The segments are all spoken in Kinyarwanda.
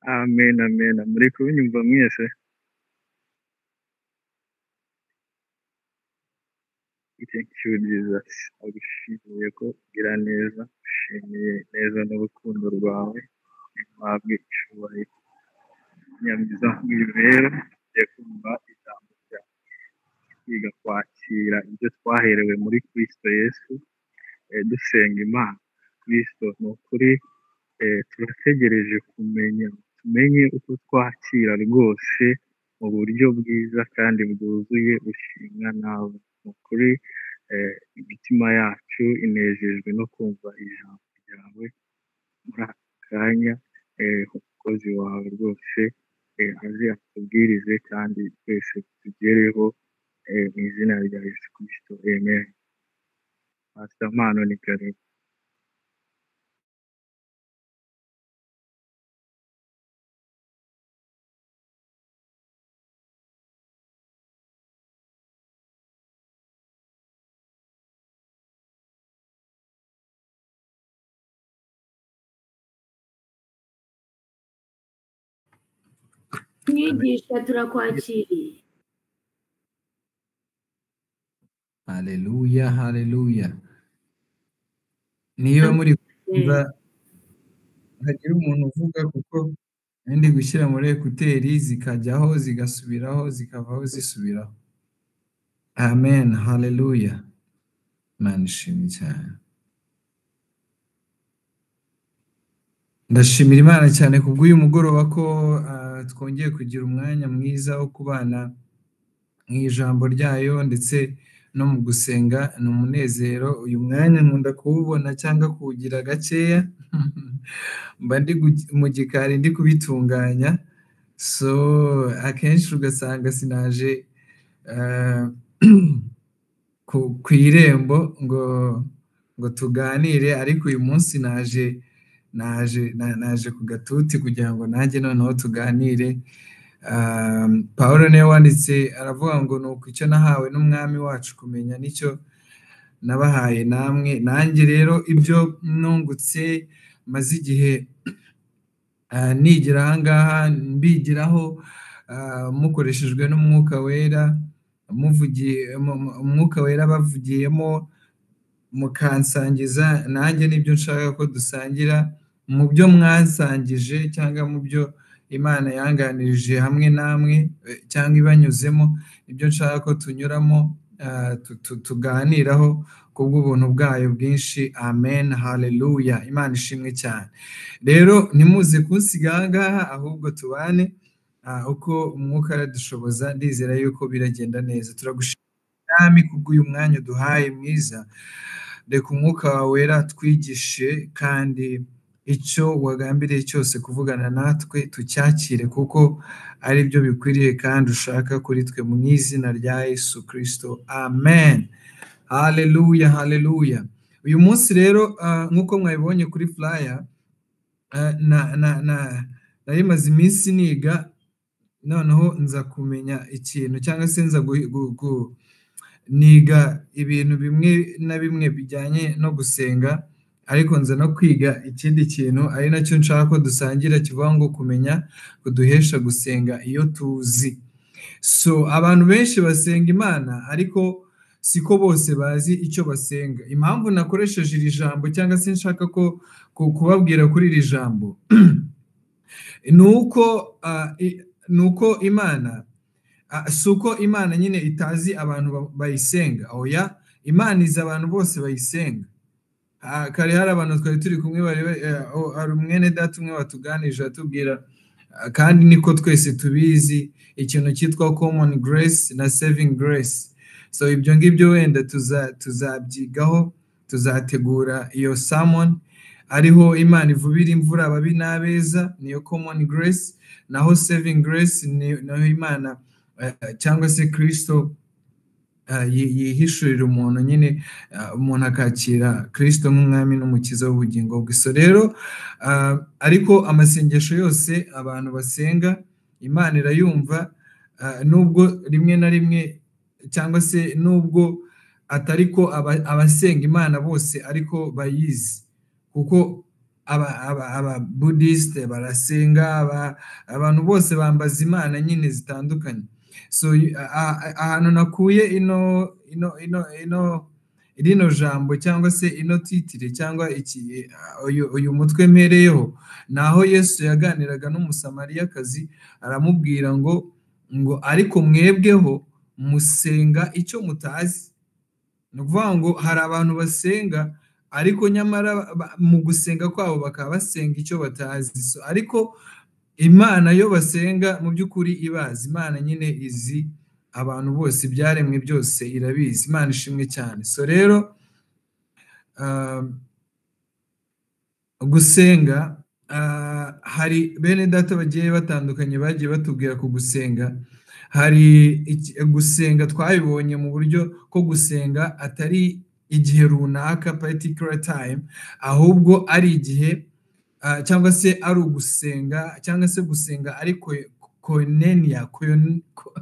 Amen, amen. Muri kubinyumva mwese? Thank you Jesus. Agushimiye ko ugira neza, ushimiye neza n'urukundo rwawe, uhabwe icyubahiro. Nyamiza nk'uyu rero, tugiye kumva ijambo ryawe, kwiga kwakira ibyo twaherewe muri Kristo Yesu, dusenga Imana. Kristo ni ukuri, turategereje kumenya, tumenye uko twakira rwose mu buryo bwiza kandi bwuzuye bushimwa nawe. Ni ukuri, imitima yacu inejejwe no kumva ijambo ryawe muri aka kanya. Umukozi wawe rwose aze atubwirize kandi twese tugereho, mu izina rya Yesu Kristo, amen. Pastor Mpano ni karibu. Mwigisha, turakwakiriye. Haleluya, haleluya. Niba muri kumva hagira umuntu uvuga, kuko ndi gushyira muri ekuteri zikajyaho zigasubiraho zikavaho zisubiraho. Amen, haleluya. Imana ishimwe cyane. Ndashimira Imana cyane kubw'uyu mugoroba ko twongeye kugira umwanya mwiza wo kubana mu ijambo ryayo ndetse no mu gusenga. Ni umunezero. Uyu mwanya nkunda kuwubona cyangwa kuwugira gakeya, mba ndi mu gikari ndi kubitunganya, so akenshi ugasanga sinaje ku irembo ngo tuganire, ariko uyu munsi naje ku gatuti kugira ngo nanjye noneho tuganire. Pawulo niwe wanditse aravuga ngo nuko icyo nahawe n'umwami wacu kumenya nicyo nabahaye namwe. Nanjye rero ibyo nungutse maze igihe nigira aha ngaha mbigiraho, mukoreshejwe n'umwuka wera, umwuka wera bavugiyemo mukansangiza, nanjye nibyo nshaka ko dusangira mu byo mwansangije cyangwa mu byo Imana yanganirije hamwe namwe cyangwa ibanyuzemo, ibyo nshaka ko tunyuramo, tuganiraho kubw'ubuntu bwayo bwinshi. Amen, haleluya. Imana ishimwe cyane. Rero ntimuze kunsiga aha ngaha, ahubwo tubane uko umwuka aradushoboza. Ndizera yuko biragenda neza. Turagushimira Mwami kubw'uyu mwanya uduhaye mwiza. Reka umwuka wawe wera twigishe, kandi icyo wagambiriye cyose kuvugana natwe tucyakire, kuko ari byo bikwiriye kandi ushaka kuri twe, mu izina rya Yesu Kristo, amen. Haleluya, haleluya. Uyu munsi rero nk'uko mwabibonye kuri flyer, nari maze iminsi niga, noneho nza kumenya ikintu cyangwa se nza niga ibintu bimwe na bimwe bijyanye no gusenga, ariko nza no kwiga ikindi kintu ari nacyo nshaka ko dusangira, kivuga ngo kumenya kuduhesha gusenga iyo tuzi. So abantu benshi basenga Imana, ariko siko bose bazi icyo basenga. Impamvu nakoresheje iri jambo cyangwa se nshaka ko kubabwira kuri iri jambo nuko Imana, suko Imana nyine itazi abantu bayisenga. Oya, Imana izi abantu bose bayisenga. Kare hari abantu twari turi kumwe, hari umwene data umwe watuganije atubwira, kandi niko twese tubizi, ikintu cyitwa common grace na saving grace. So ibyo ngibyo wenda tuzabyigaho, tuzategura iyo sermon, ariho Imana ivubira imvura ababi n'abeza, niyo common grace, naho saving grace niyo Imana cyangwa se Kristo yihishurira umuntu nyine, umuntu akakira Kristo nk'umwami n'umukiza w'ubugingo bwe. So rero ariko amasengesho yose abantu basenga Imana irayumva, nubwo rimwe na rimwe cyangwa se nubwo atari ko abasenga Imana bose ariko bayizi, kuko Aba Buddhist barasenga, abantu bose bambaza imana nyine zitandukanye. So ahantu nakuye ino ino ino ino rino jambo cyangwa se ino titre cyangwa iki uyu mutwe mpereyeho, naho Yesu yaganiraga n'Umusamariyakazi aramubwira ngo ariko mwebweho musenga icyo mutazi. Ni ukuvuga ngo hari abantu basenga ariko nyamara mu gusenga kwabo bakaba basenga icyo batazi. Ariko Imana yo basenga mu by'ukuri ibazi. Imana nyine izi abantu bose, ibyaremwe byose irabizi. Imana ishimwe cyane. So rero gusenga, hari bene data bagiye batandukanye bagiye batubwira ku gusenga. Hari gusenga twabibonye mu buryo ko gusenga atari igihe runaka, particular time, ahubwo ari igihe cyangwa se ari ugusenga cyangwa se gusenga ari koinonia,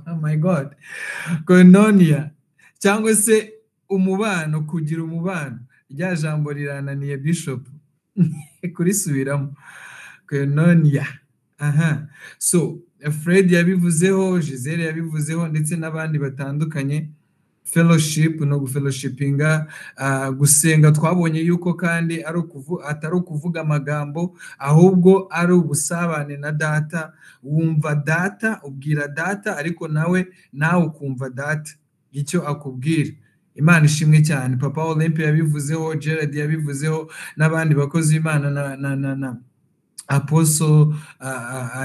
oh my God, koinonia cyangwa se umubano, kugira umubano. Rya jambo rirananiye Bishop kurisubiramo, koinonia. Aha, so Fred yabivuzeho, Gisele yabivuzeho, ndetse n'abandi batandukanye. Fellowship no gufellowshipinga, gusenga twabonye yuko kandi atari ukuvuga amagambo, ahubwo ari ubusabane na data. Wumva data, ubwira data, ariko nawe ukumva data icyo akubwira. Imana ishimwe cyane. Papa Olympe yabivuzeho, Gerard yabivuzeho, n'abandi bakozi b'Imana na Apostle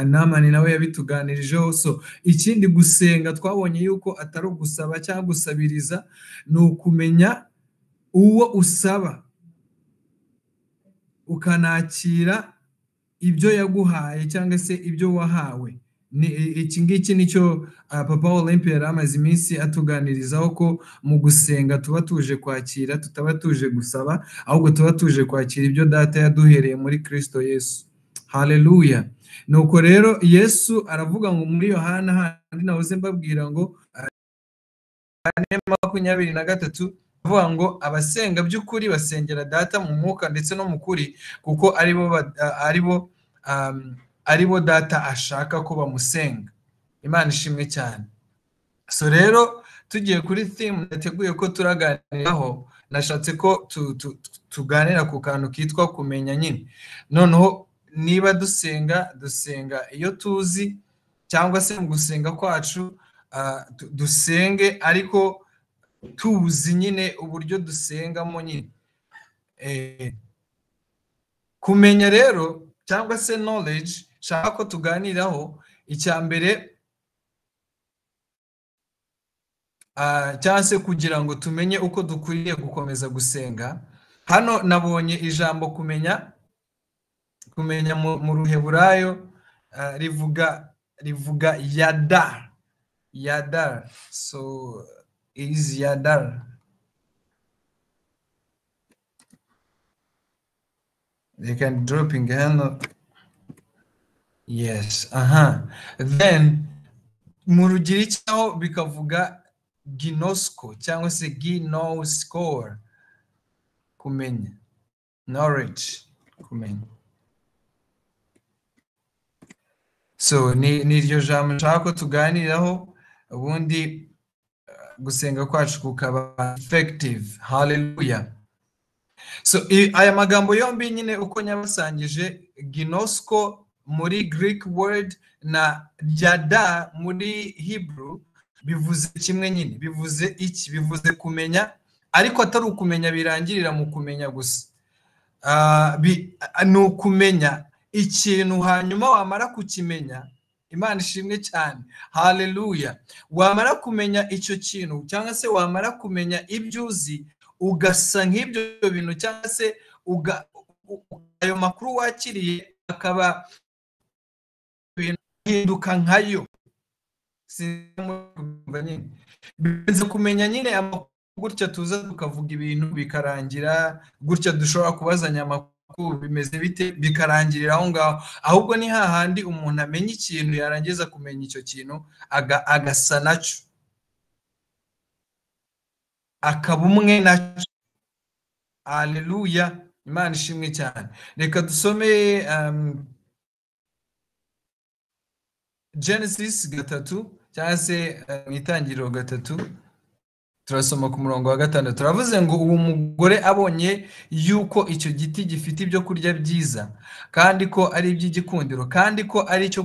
Namani nawe yabituganirijeho. So ikindi gusenga twabonye yuko atari ugusaba cyangwa gusabiriza, ni ukumenya uwo usaba ukanakira ibyo yaguhaye cyangwa se ibyo wahawe. Iki ngiki nicyo Papa Olympe yari amaze iminsi atuganirizaho, ko mu gusenga tuba tuje kwakira, tutaba tuje gusaba, ahubwo tuba tuje kwakira ibyo data yaduhereye muri Kristo Yesu. Haleluya. Nuko rero Yesu aravuga ngo muri Yohana handi nahoze mbabwira ngo 4:23 avuga ngo abasenga by'ukuri basengera data mu mwuka ndetse no mu kuri, kuko aribo data ashaka ko bamusenga. Imana ishimwe cyane. So rero tugiye kuri theme nateguye ko turaganiraho, nashatse ko tuganira ku kantu kitwa kumenya nyine. Noneho niba dusenga, dusenga iyo tuzi, cyangwa se mu gusenga kwacu dusenge ariko tuzi nyine uburyo dusengamo nyine. Kumenya rero cyangwa se knowledge shaka ko tuganiraho, icya mbere cyangwa se kugira ngo tumenye uko dukwiriye gukomeza gusenga. Hano nabonye ijambo kumenya, kumenya mu Ruheburayo rivuga yada, yada. So is yada. They can dropping hano. Yes, aha. Then mu Rugiriki aho bikavuga ginosko cyangwa se ginosko, kumenya, knowledge, kumenya. So ni iryo jambo nshaka ko tuganiraho, ubundi gusenga kwacu kukaba effective. Hallelujah. So aya magambo yombi nyine uko nyabasangije, ginosko muri Greek word na yada muri Hebrew, bivuze kimwe nyine. Bivuze iki? Bivuze kumenya, ariko atari ukumenya birangirira mu kumenya gusa. Ni ukumenya ikintu, hanyuma wamara kukimenya, Imana ishimwe cyane, haleluya, wamara kumenya icyo kintu cyangwa se wamara kumenya ibyo uzi, ugasa nk'ibyo bintu cyangwa se ayo makuru wakiriye akaba hinduka nkayo. Birenze kumenya nyine amakuru gutya tuza tukavuga ibintu bikarangira gutya, dushobora kubazanya amakuru bimeze bite bikarangirira aho ngaho. Ahubwo ni hahandi umuntu amenya ikintu, yarangiza kumenya icyo kintu agasa nacyo, akaba umwe nacyo. Haleluya. Imana ishimwe cyane. Reka dusome Genesis 3 cyangwa se mu Itangiriro 3, turasoma ku murongo wa 6. Turavuze ngo uwo mugore abonye yuko icyo giti gifite ibyo kurya byiza, kandi ko ari iby'igikundiro, kandi ko ari icyo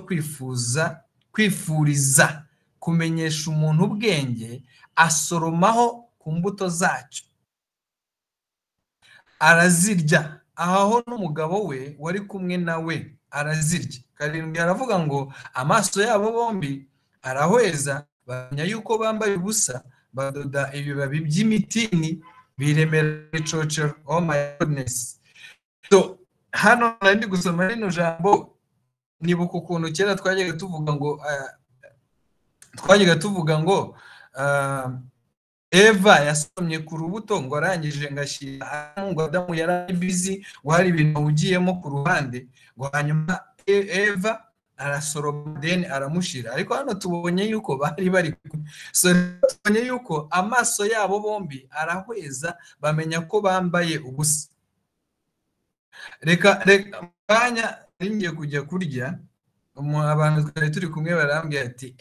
kwifuriza kumenyesha umuntu ubwenge, asoromaho ku mbuto zacyo arazirya. Aho n'umugabo we wari kumwe nawe arazirya. 7 aravuga ngo amaso yabo bombi arahweza, bamenya yuko bambaye ubusa, badoda ibibabi by'imitini biremera icocero. Oh my goodness. So hano nari gusoma rino jambo, nibuka ukuntu kera twajyaga tuvuga ngo Eva yasomye ku rubuto ngo arangije ngashyira ngo Adamu yari busy, ngo hari ibintu ugiyemo ku ruhande, ngo hanyuma Eva arasoroma deni aramushira. Ariko hano tubonye yuko bari bari, so tubonye yuko amaso yabo bombi arahweza, bamenya ko bambaye ubusa. Reka kanya ngiye kujya kurya, abantu twari turi kumwe barambwira ati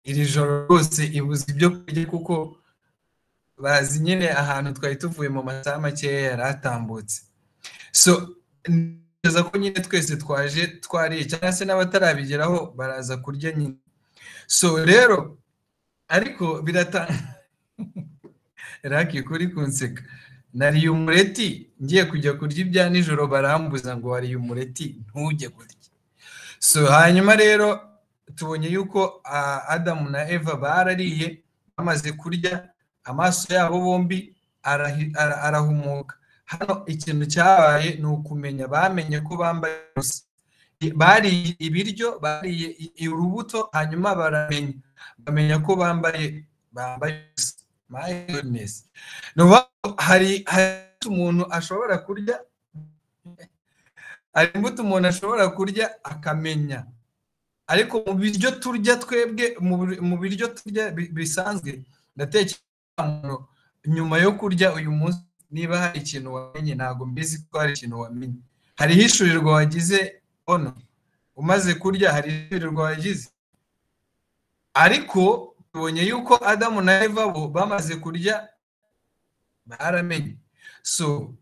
iri joro rwose ibuze ibyo kurya, kuko bazi nyine ahantu twari tuvuye mu masaha makeya yaratambutse. So neza ko nyine twese twaje twariye, cyangwa se n'abatarabigeraho baraza kurya nyine. So rero ariko raki kuri kunseka, nariye umureti ngiye kujya kurya ibya nijoro, barambuza ngo wariye umureti ntujye kurya. So hanyuma rero tubonye yuko Adamu na Eva barariye, bamaze kurya amaso yabo bombi arahumuka. Hano ikintu cyabaye ni ukumenya, bamenye ko bambaye ubusa, bariye ibiryo, bariye urubuto, hanyuma baramenya, bamenya ko bambaye ubusa. My goodness. Hari umuntu ashobora kurya, hari imbuto umuntu ashobora kurya akamenya, ariko mu biryo turya twebwe, mu biryo turya bisanzwe, ndatekereza nyuma yo kurya uyu munsi niba hari ikintu wamenye, ntabwo mbizi ko hari ikintu wamenye. Hari ihishurirwa wagize ono umaze kurya, hari ihishurirwa wagize. Ariko tubonye yuko Adamu na Eva bo bamaze kurya baramenye. So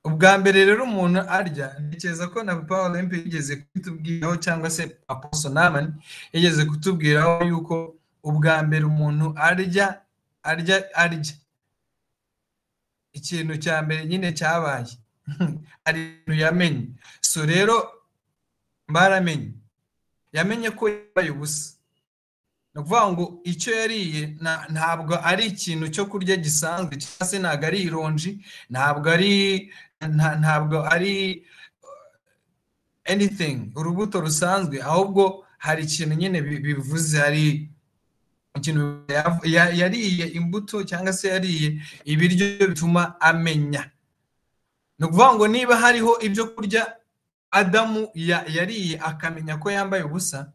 ubwa mbere rero umuntu arya, ntekereza ko na Papa Olympe yigeze kutubwiraho, cyangwa se Apostle Naman yigeze kutubwiraho yuko ubwa mbere umuntu arya ikintu cya mbere nyine cyabaye ari ibintu yamenye. So rero baramenye, yamenye ko yambaye ubusa. Ni ukuvuga ngo icyo yariye ntabwo ari ikintu cyo kurya gisanzwe, cyangwa se ntabwo ari ironji, ntabwo ari anything, urubuto rusanzwe, ahubwo hari ikintu nyine bivuze, hari ikintu yariye imbuto cyangwa se yariye ibiryo bituma amenya. Ni ukuvuga ngo niba hariho ibyo kurya Adamu yariye akamenya ko yambaye ubusa,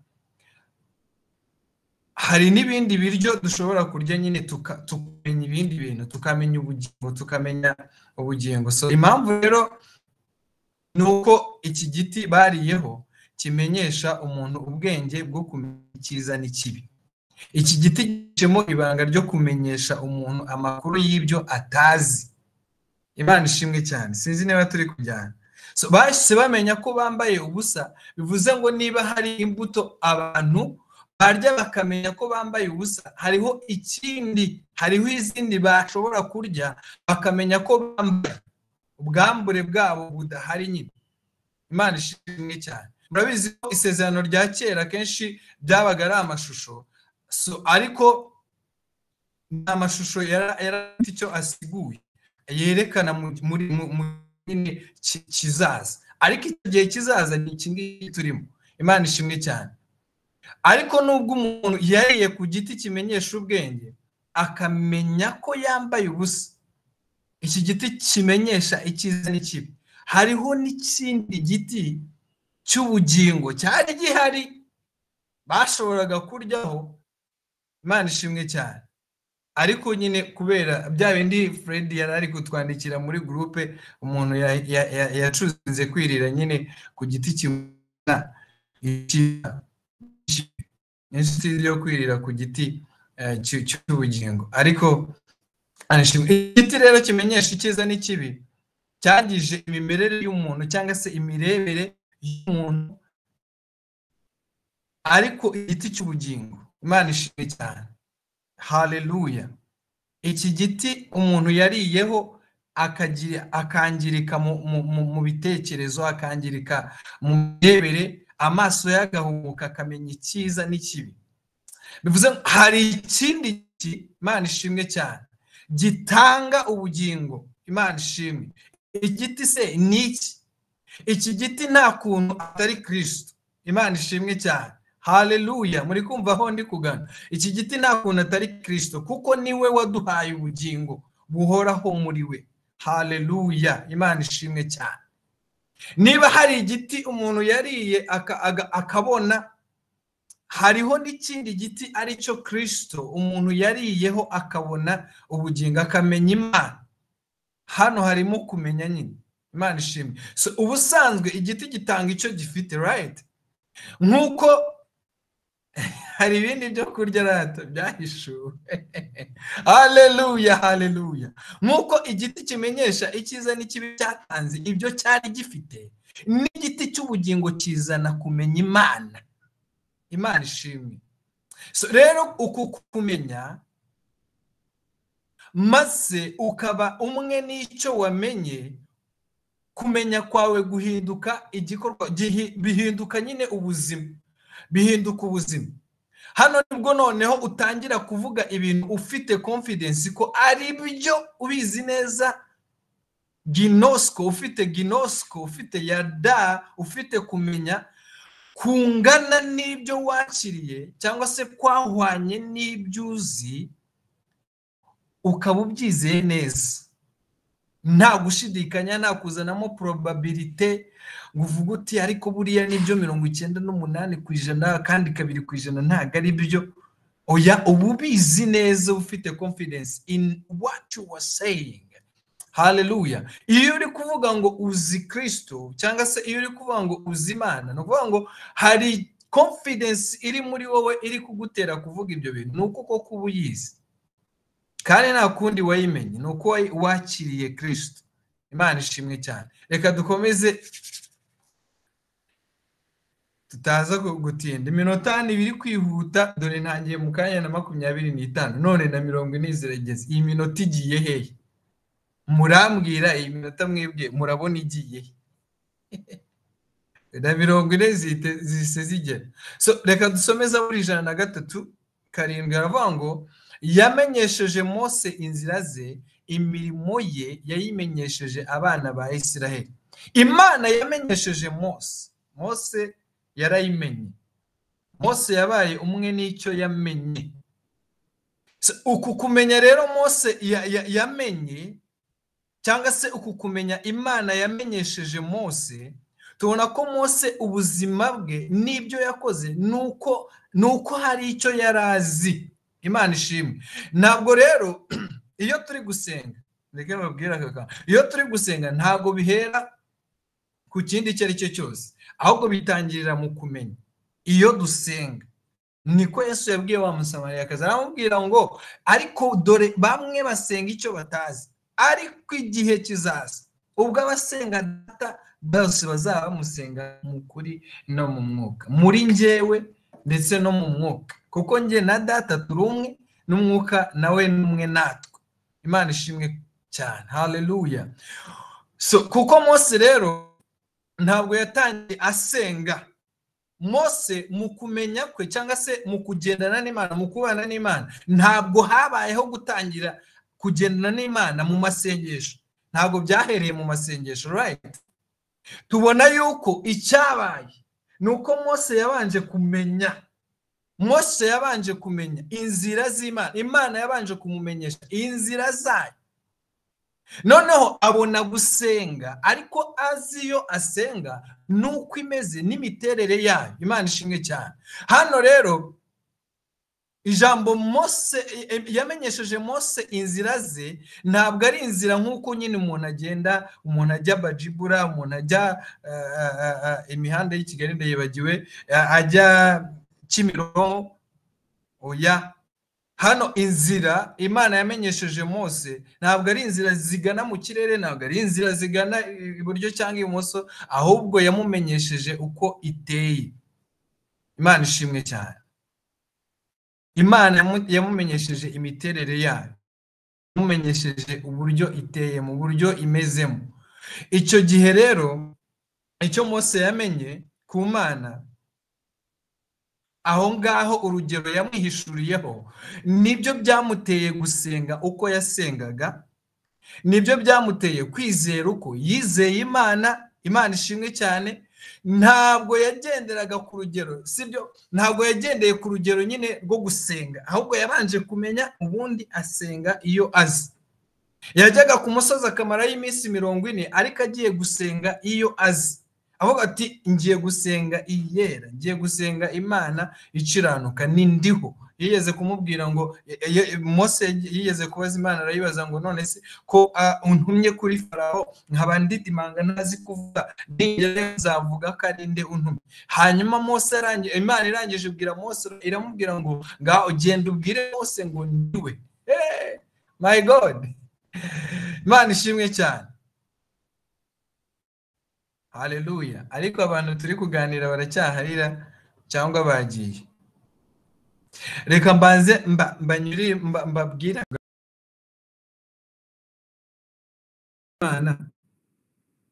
hari n'ibindi biryo dushobora kurya nyine tukamenya ibindi bintu, tukamenya ubugingo, tukamenya ubugingo. So impamvu rero ni uko iki giti bariyeho kimenyesha umuntu ubwenge bwo kumenya icyiza n'ikibi. Iki giti gicemo ibanga ryo kumenyesha umuntu amakuru y'ibyo atazi. Imana ishimwe cyane. Sinzi niba turi kujyana. So bahise bamenya ko bambaye ubusa, bivuze ngo niba hari imbuto abantu barya bakamenya ko bambaye ubusa, hariho ikindi, hariho izindi bashobora kurya bakamenya ko bambaye, ubwambure bwabo budahari nyine. Imana ishimwe cyane. Murabizi ko isezerano rya kera kenshi byabaga ari amashusho, so ariko amashusho yari icyo asiguye yerekana muri nyine kizaza, ariko icyo gihe kizaza ni iki ngiki turimo. Imana ishimwe cyane. Ariko nubwo umuntu yariye ku giti kimenyesha ubwenge akamenya ko yambaye ubusa, iki giti kimenyesha icyiza n'ikibi, hariho n'ikindi giti cy'ubugingo cyari gihari bashoboraga kuryaho. Imana ishimwe cyane. Ariko nyine kubera bya bindi Fred yari ari kutwandikira muri groupe, umuntu yacuzinze kwirira nyine ku giti kimwe, inshuti yo kwirira ku giti cy'ubugingo. Ariko igiti rero kimenyesha icyiza n'ikibi cyangije imimerere y'umuntu cyangwa se imirebere y'umuntu, ariko igiti cy'ubugingo, Imana ishimwe cyane, haleluya. Iki giti umuntu yariyeho akangirika mu bitekerezo, akangirika mu mirebere, amaso yagahumuka akamenya icyiza n'ikibi. Bivuze hari ikindi giti, Imana ishimwe cyane, gitanga ubugingo. Imana ishimwe. Igiti se ni iki? Iki giti nta kuntu atari Kristo. Imana ishimwe cyane, haleluya. Muri kumva aho ndi kugana? Iki giti nta kuntu atari Kristo, kuko niwe waduhaye ubugingo buhoraho muri we. Haleluya, Imana ishimwe cyane. Niba hari igiti umuntu yariye akabona, hariho n'ikindi giti aricyo Kristo umuntu yariyeho akabona ubugingo, akamenya Imana. Hano harimo kumenya nyine. Imana ishimwe. So ubusanzwe igiti gitanga icyo gifite, right? Nkuko hari ibindi byo kurya rata byahishuwe. Haleluya, haleluya. Nkuko igiti kimenyesha icyiza n'ikibi cyatanze ibyo cyari gifite, n'igiti cy'ubugingo kizana kumenya Imana. Imana ishimwe. So rero uku kumenya maze ukaba umwe n'icyo wamenye, kumenya kwawe guhinduka igikorwa, bihinduka nyine ubuzima, bihinduka ubuzima. Hano nibwo noneho utangira kuvuga ibintu ufite confidence ko ari byo, ubizi neza, ginosko, ufite ginosko, ufite yada, ufite kumenya kungana n'ibyo wakiriye cyangwa se kwahwanye n'ibyo uzi, ukaba ubyizeye neza, nta gushidikanya, nta kuzanamo probabilité ngo uvuge uti ariko buriya nibyo 98% kandi 2% ntabwo ari byo. Oya, uba ubizi neza, ufite confidence in what you are saying. Haleluya. Iyo uri kuvuga ngo uzi Kristo cyangwa se iyo uri kuvuga ngo uzi Imana, ni ukuvuga ngo hari confidence iri muri wowe iri kugutera kuvuga ibyo bintu, ni uko koko uba uyizi, kandi nta kundi wayimenye, ni uko wakiriye Kristo. Imana ishimwe cyane. Reka dukomeze tutaza gutinda. Iminota ibiri kwihuta, dore ntangiye mu kanya na 25, none na 40 zirageze. Iyi minota igiye hehe? Murambwira iyi minota mwebwe murabona igiye he? Na 40 zihise zigera. So reka dusome Zaburi 103:7, aravuga ngo yamenyesheje Mose inzira ze, imirimo ye yayimenyesheje abana ba Isiraheli. Imana yamenyesheje Mose, Mose yarayimenye, Mose yabaye umwe n'icyo yamenye. Uku kumenya rero Mose yamenye, cyangwa se uku kumenya Imana yamenyesheje Mose, tubona ko Mose ubuzima bwe n'ibyo yakoze nuko hari icyo yarazi. Imana ishimwe. Ntabwo rero iyo turi gusenga, reka babwira kaka, iyo turi gusenga ntabwo bihera ku kindi icyo ari cyo cyose, ahubwo bitangirira mu kumenya. Iyo dusenga, niko Yesu yabwiye wa Musamariyakazi, aramubwira ngo ariko dore bamwe basenga icyo batazi, ariko igihe kizaza ubwo abasenga Data bose bazaba bamusenga mu kuri no mu mwuka, muri njyewe ndetse no mu mwuka, kuko njye na Data turi umwe, n'umwuka nawe n'umwe natwe. Imana ishimwe cyane, haleluya. So kuko Mose rero ntabwo yatangiye asenga, Mose mu kumenya kwe cyangwa se mu kugendana n'Imana, mu kubana n'Imana, ntabwo habayeho gutangira kugendana n'Imana mu masengesho, ntabwo byahereye mu masengesho, right? Tubona yuko icyabaye nuko Mose yabanje kumenya, Mose yabanje kumenya inzira z'Imana, Imana yabanje kumumenyesha inzira zayo, noneho abona gusenga, ariko azi iyo asenga nuko imeze n'imiterere yayo. Imana ishimwe cyane. Hano rero Ijambo Mose yamenyesheje Mose inzira ze, ntabwo ari inzira nk'uko nyine umuntu agenda, umuntu ajya Bajibura, umuntu ajya imihanda y'i Kigali ndayibagiwe, ajya Kimironko. Oya, hano inzira Imana yamenyesheje Mose ntabwo ari inzira zigana mu kirere, ntabwo ari inzira zigana iburyo cyangwa ibumoso, ahubwo yamumenyesheje uko iteye. Imana ishimwe cyane. Imana yamumenyesheje imiterere yayo, yamumenyesheje uburyo iteye, mu buryo imezemo. Icyo gihe rero icyo Mose yamenye ku Mana, aho ngaho urugero yamwihishuriyeho, nibyo byamuteye gusenga uko yasengaga, nibyo byamuteye kwizera uko yizeye Imana. Imana ishimwe cyane. Ntabwo yagenderaga ku rugero, sibyo? Ntabwo yagendeye ku rugero nyine rwo gusenga, ahubwo yabanje kumenya ubundi asenga iyo azi. Yajyaga ku musozi akamarayo iminsi 40, ariko agiye gusenga iyo azi. Avuga ati ngiye gusenga iyera, ngiye gusenga Imana ikiranuka, ni ndiho. Yigeze kumubwira ngo Mose yigeze kubaza Imana, arayibaza ngo none se ko untumye kuri Farawo nkaba ndidimanga ntazi kuvuga, nzavuga ko ari nde untumye? Hanyuma Mose arangije, Imana irangije ibwira Mose, iramubwira ngo ngaho ugenda ubwire Mose ngo niwe. Hey, my God, Imana ishimwe cyane. Haleluya. Ariko abantu turi kuganira baracyaharira cyangwa bagiye? Reka mbanze mbanyuri mbabwira Imana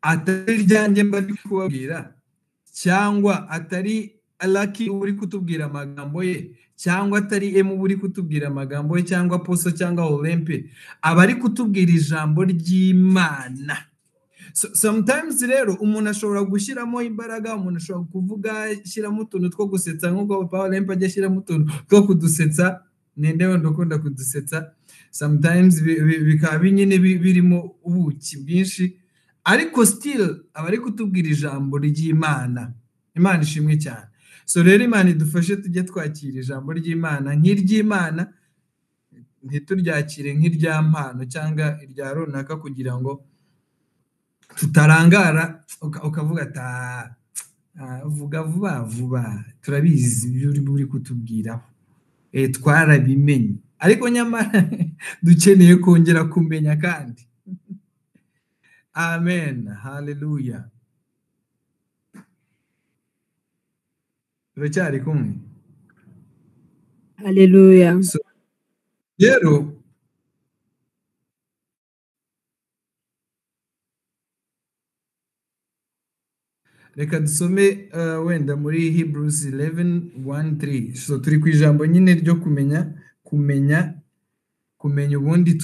atari ryanjye mbari kubabwira, cyangwa atari Lucky uri kutubwira amagambo ye, cyangwa atari Emu uri kutubwira amagambo ye, cyangwa Poso cyangwa Olympe, abari kutubwira ijambo ry'Imana. So, sometimes rero umuntu ashobora gushyiramo imbaraga, umuntu ashobora kuvuga ashyiramo utuntu two gusetsa, nk'uko Papa Olympe ajya ashyiramo utuntu two kudusetsa. Ninde wenda ukunda kudusetsa? Sometimes bikaba nyine birimo ubuki bwinshi, ariko still aba ari kutubwira ijambo ry'Imana. Imana ishimwe cyane. So rero Imana idufashe tujye twakira ijambo ry'Imana nk'iry'Imana, ntituryakire nk'irya mpano cyangwa irya runaka, kugira ngo tutarangara ukavuga ati vuga vuba vuba, turabizi ibyo uri kutubwiraho, twarabimenye, ariko nyamara dukeneye kongera kumenya kandi. Amen, haleluya. Turacyari kumwe. Haleluya. Rero reka dusome wenda muri Hebrews 11:1-3. So turi ku ijambo nyine ryo kumenya, kumenya, kumenya, ubundi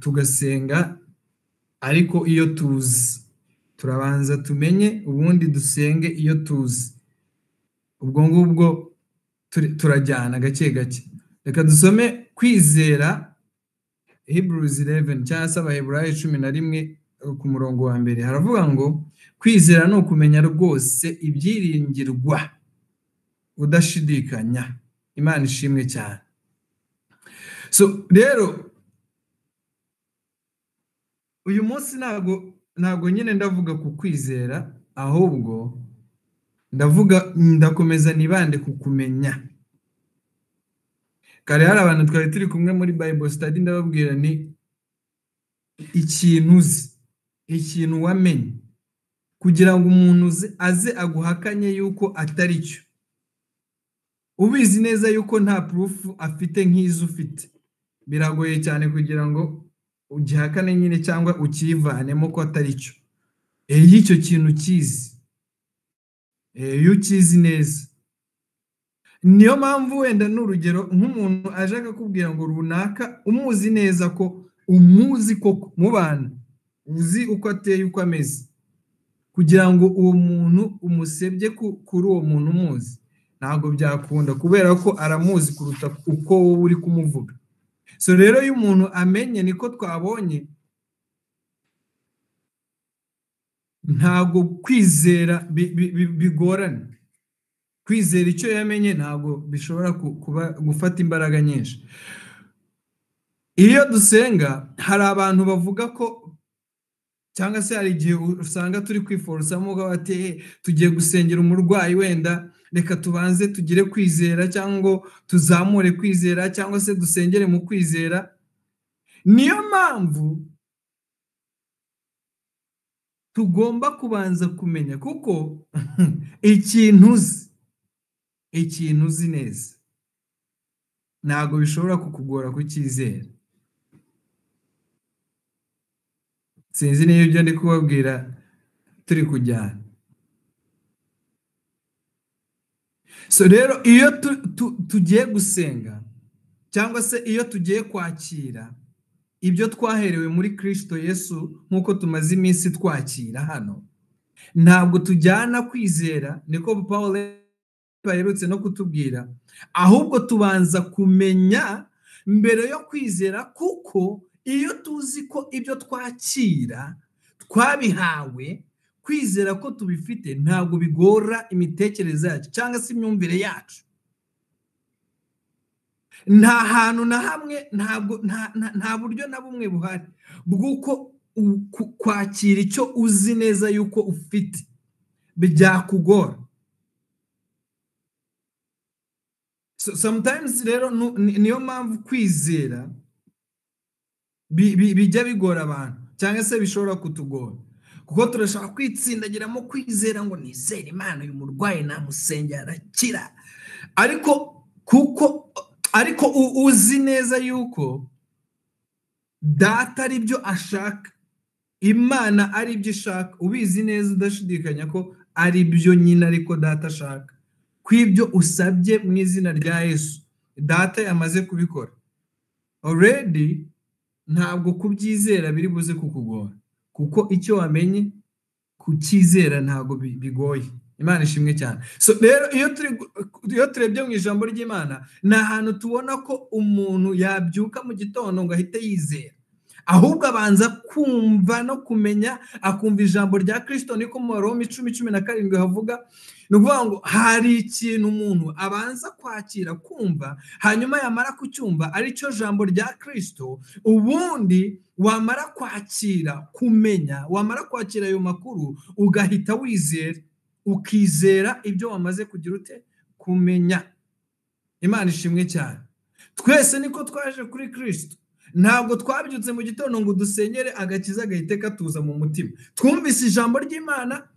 tugasenga, ariko iyo tuzi turabanza tumenye, ubundi dusenge iyo tuzi. Ubwo ngubwo turajyana gake gake. Reka dusome kwizera, Hebrews 11 cyangwa se Abaheburayo 11 ku murongo wa mbere. Haravuga ngo kwizera ni ukumenya rwose ibyiringirwa udashidikanya. Imana ishimwe cyane. So rero uyu munsi ntabwo nyine ndavuga ku kwizera, ahubwo ndavuga, ndakomeza nibande ku kumenya. Kare hari abantu twari turi kumwe muri Bible study, ndababwira ni ikintu uzi, ikintu wamenye, kugira ngo umuntu aze aguhakanye yuko atari cyo, ubizi neza yuko nta proof afite nk'izo ufite, biragoye cyane kugira ngo ugihakane nyine cyangwa ukivanemo ko atari cyo. Iyo icyo kintu ukizi, iyo ukizi neza, niyo mpamvu wenda n'urugero nk'umuntu aje akakubwira ngo runaka umuzi neza ko umuzi koko mubana, uzi uko ateye uko ameze, kugira ngo uwo muntu umusebye kuri uwo muntu umuzi, ntabwo byakunda, kubera ko aramuzi kuruta uko wowe uri kumuvuga. So rero iyo umuntu amenye, niko twabonye, ntabwo kwizera bigorana. Kwizera icyo yamenye ntabwo bishobora kuba gufata imbaraga nyinshi. Iyo dusenga hari abantu bavuga ko, cyangwa se hari igihe usanga turi kwiforosamo bati tugiye gusengera umurwayi, wenda reka tubanze tugire kwizera cyangwa tuzamure kwizera cyangwa se dusengere mu kwizera. Niyo mpamvu tugomba kubanza kumenya, kuko ikintu uzi neza ntabwo bishobora kukugora kucyizera. Sinzi niba ibyo ndi kubabwira turi kujyana. So rero iyo tugiye gusenga cyangwa se iyo tugiye kwakira ibyo twaherewe muri Kristo Yesu nk'uko tumaze iminsi twakira hano, ntabwo tujyana kwizera, niko Paul aherutse no kutubwira, ahubwo tubanza kumenya mbere yo kwizera, kuko iyo tuzi ko ibyo twakira twabihawe, kwizera ko tubifite ntabwo bigora imitekerereze yacu cyangwa se imyumvire yacu. Nta hantu na hamwe, ntabwo nta buryo na bumwe buhari bw'uko kwakira icyo uzi neza yuko ufite byakugora. So sometimes rero niyo mpamvu kwizera bijya bigora abantu cyangwa se bishobora kutugora, kuko turashaka kwitsindagiramo kwizera ngo nizere Imana, uyu murwayi namusengera arakira, ariko kuko ariko uzi neza yuko data ari byo ashaka, Imana ari byo ishaka, ubizi neza udashidikanya ko ari byo nyine ariko data ashaka, kwibyo usabye mu izina rya Yesu data yamaze kubikora already, ntabwo kubyizera biri buze kukugora, kuko icyo wamenye kucyizera ntabwo bigoye. Imana ishimwe cyane. So rero iyo turebye mu ijambo ry'Imana, ni ahantu tubona ko umuntu yabyuka mu gitondo ngo ahite yizera, ahubwo abanza kumva no kumenya, akumva ijambo rya Kristo. Niko mu Baroma 10:17 havuga, ni ukuvuga ngo hari ikintu umuntu abanza kwakira kumva, hanyuma yamara kucyumva aricyo jambo rya Kristo, ubundi wamara kwakira kumenya, wamara kwakira ayo makuru ugahita wizera, ukizera ibyo wamaze kugira ute kumenya. Imana ishimwe cyane. Twese niko twaje kuri Kristo. Ntabwo twabyutse mu gitondo ngo dusengere agakiza gahite katuza mu mutima. Twumvise ijambo ry'Imana,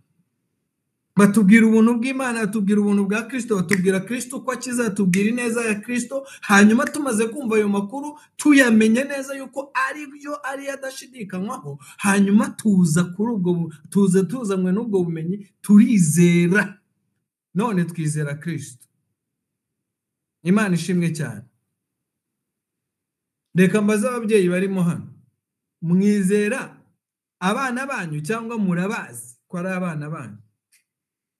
batubwira ubuntu bw'Imana, batubwira ubuntu bwa Kristo, batubwira Kristo uko akiza, batubwira ineza ya Kristo, hanyuma tumaze kumva ayo makuru tuyamenye neza yuko ari byo ari adashidikanywaho, hanyuma tuza kuri ubwo tuza tuzanywe n'ubwo bumenyi turizera, none twizera Kristo. Imana ishimwe cyane. Reka mbaze ababyeyi barimo hano, mwizera abana banyu cyangwa murabazi ko ari abana banyu?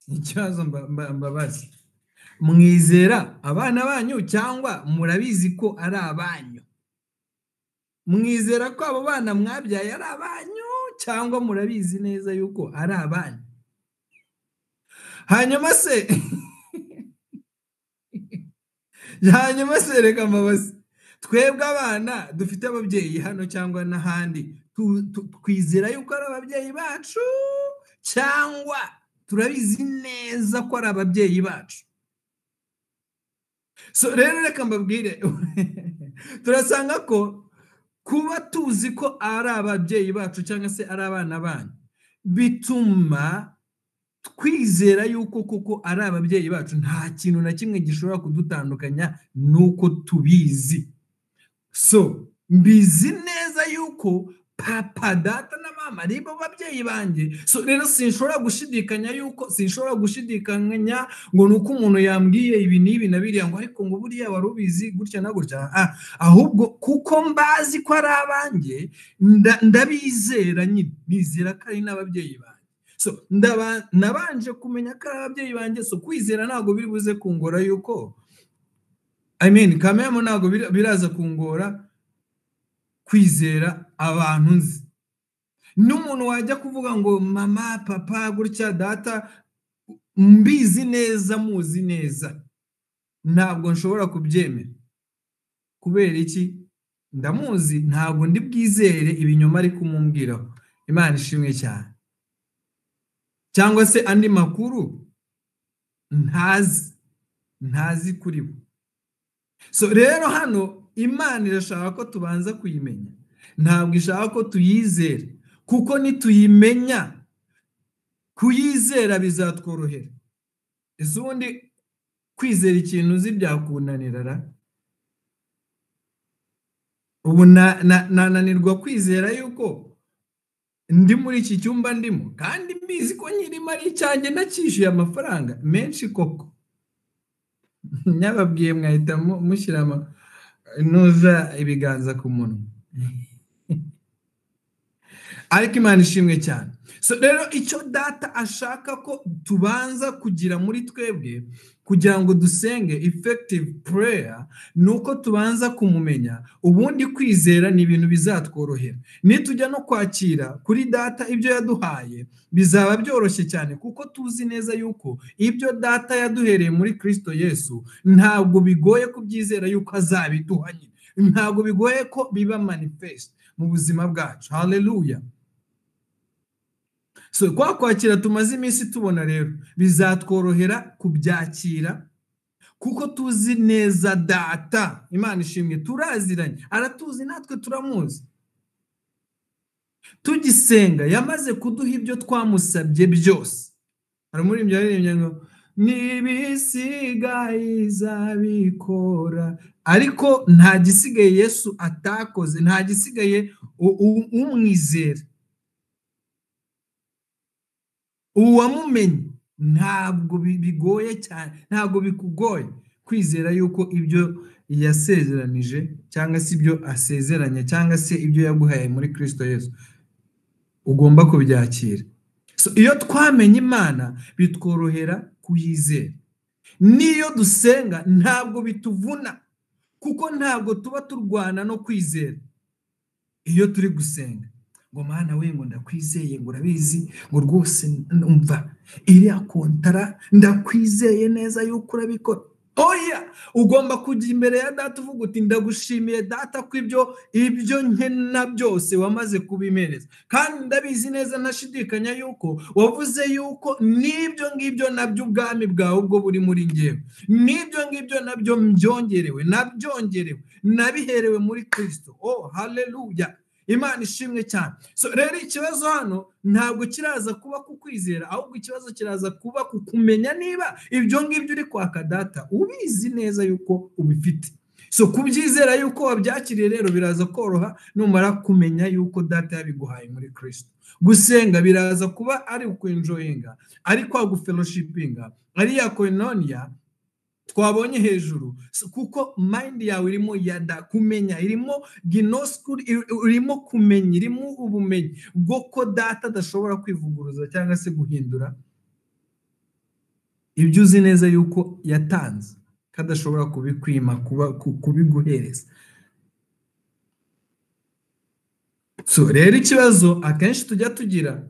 Ikibazo mbabazi, mwizera abana banyu cyangwa murabizi ko ari abanyu? Mwizera ko abo bana mwabyaye ari abanyu cyangwa murabizi neza yuko ari abanyu? Hanyuma se reka mbabazi, twebwe abana dufite ababyeyi hano cyangwa n'ahandi, twizera yuko ari ababyeyi bacu cyangwa turabizi neza ko ari ababyeyi bacu? So rero reka mbabwire, turasanga ko kuba tuzi ko ari ababyeyi bacu cyangwa se ari abana banyu bituma twizera yuko koko ari ababyeyi bacu. Nta kintu na kimwe gishobora kudutandukanya nuko tubizi. So mbizi neza yuko papa, data na mama ari bo babyeyi banjye. So rero sinshobora gushidikanya yuko, sinshobora gushidikanya ngo nuko umuntu yambwiye ibi n'ibi na biriya ngo ariko ngo buriya wari ubizi gutya na gutya, ahubwo kuko mbazi ko ari abanjye ndabizera nyine, nizera ko ari n'ababyeyi banjye. So nabanje kumenya ko ari ababyeyi banjye. So kwizera ntabwo biri buze kungora yuko, I mean kamemo ntabwo biraza kungora kwizera abantu nzi. N'umuntu wajya kuvuga ngo mama, papa, gutya, data, Mbizi neza, muzi neza, ntabwo nshobora kubyemera. Kubera iki? Ndamuzi, ntabwo ndi bwizere ibinyoma ari kumumbwiraho. Imana ishimwe cyane. Cyangwa se andi makuru ntazi kuri bo. So rero hano Imana irashaka ko tubanza kuyimenya, ntabwo ishaka ko tuyizera, kuko nituyimenya kuyizera bizatworohera. Ese ubundi kwizera ikintu uzi byakunanira ra? Ubu nananirwa kwizera yuko ndi muri iki cyumba ndimo, kandi mbizi ko nyirimo ari icyanjye, nacyishyuye amafaranga menshi koko. Nyababwiye mwahita mushyira nuza ibiganza ku munwa. Ariko Imana ishimwe cyane. So rero icyo data ashaka ko tubanza kugira muri twebwe kugira ngo dusenge effective prayer ni uko tubanza kumumenya. Ubundi kwizera ni ibintu bizatworohera. Nitujya no kwakira kuri data ibyo yaduhaye bizaba byoroshye cyane, kuko tuzi neza yuko ibyo data yaduhereye muri Kristo Yesu ntabwo bigoye kubyizera yuko azabiduha nyine, ntabwo bigoye ko biba manifest mu buzima bwacu. Hallelujah. So kwa kwakira tumaze iminsi tubona rero bizatworohera kubyakira, kuko tuzi neza data. Imana ishimwe, turaziranye, aratuzi natwe turamuzi. Tugisenga yamaze kuduha ibyo twamusabye byose. Hari umuririmbyi yaririmbye ngo nibisigaye izabikora, ariko nta gisigaye Yesu atakoze, nta gisigaye umwizera uwamumenye. Ntabwo bigoye cyane, ntabwo bikugoye kwizera yuko ibyo yasezeranije cyangwa se ibyo asezeranye cyangwa se ibyo yaguhaye muri Kristo Yesu ugomba kubyakira. So iyo twamenye Imana bitworohera kuyizera. Niyo dusenga ntabwo bituvuna, kuko ntabwo tuba turwana no kwizera. Iyo turi gusenga ngo Mana we, ngo ndakwizeye, ngo urabizi, ngo rwose umva iriya kontara ndakwizeye neza yuko urabikora. Oya, ugomba kujya imbere ya data uvuga uti ndagushimiye data ko ibyo nkena byose wamaze kubimereza, kandi ndabizi neza ntashidikanya yuko wavuze yuko n'ibyo ngibyo nabyo ubwami bwawe ubwo buri muri ngewe, n'ibyo ngibyo nabyo mbyongerewe, nabyongerewe, nabiherewe muri Kristo. Oh hallelujah, Imana ishimwe cyane. So rero ikibazo hano ntabwo kiraza kuba ku kwizera, ahubwo ikibazo kiraza kuba ku kumenya niba ibyo ngibyo uri kwaka data ubizi neza yuko ubifite. So kubyizera yuko wabyakiriye rero biraza koroha numara kumenya yuko data yabiguhaye muri Kristo. Gusenga biraza kuba ari ukwenjoyinga, ari kwa gufellowshipinga, ari ya koinonia twabonye hejuru, kuko mind yawe irimo yada kumenya, irimo ginosko, irimo kumenya, irimo ubumenyi bwo ko data adashobora kwivuguruza cyangwa se guhindura ibyo uzi neza yuko yatanze, kadashobora kubikwima, kubiguhereza. So rero ikibazo akenshi tujya tugira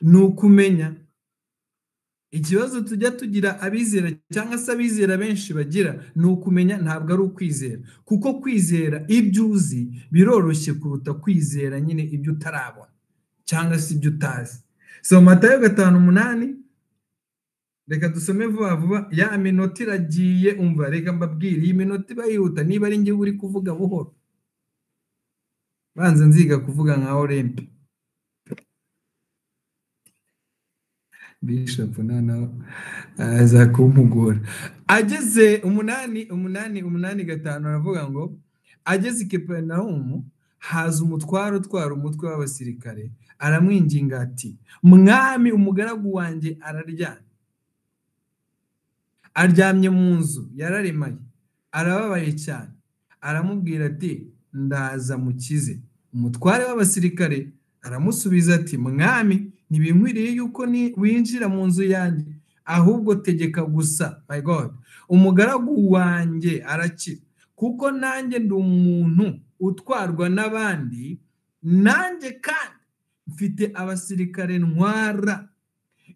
ni ukumenya. Ikibazo tujya tugira abizera cyangwa se abizera benshi bagira ni ukumenya, ntabwo ari ukwizera, kuko kwizera ibyo uzi biroroshye kuruta kwizera nyine ibyo utarabona cyangwa se ibyo utazi. So Matayo 5:8, reka dusome vuba vuba, ya minota iragiye. Umva, reka mbabwire, iyi minota iba yihuta niba ari njye uri kuvuga buhoro. Banza nziga kuvuga nka Olympe Bishop noneho aza kumpugura. Ageze 8:8-8:5 aravuga ngo ageze i Kaperinawumu haza umutwaro utwara umutwe w'abasirikare, aramwinginga ati mwami, umugaragu wanjye araryamye, aryamye mu nzu yararemaye, arababaye cyane. Aramubwira ati ndaza mukize. Umutware w'abasirikare aramusubiza ati mwami, ntibinkwiriye yuko ni winjira mu nzu yanjye, ahubwo tegeka gusa, my God, umugaragu wanjye arakira, kuko nanjye ndi umuntu utwarwa n'abandi, nanjye kandi mfite abasirikare ntwara.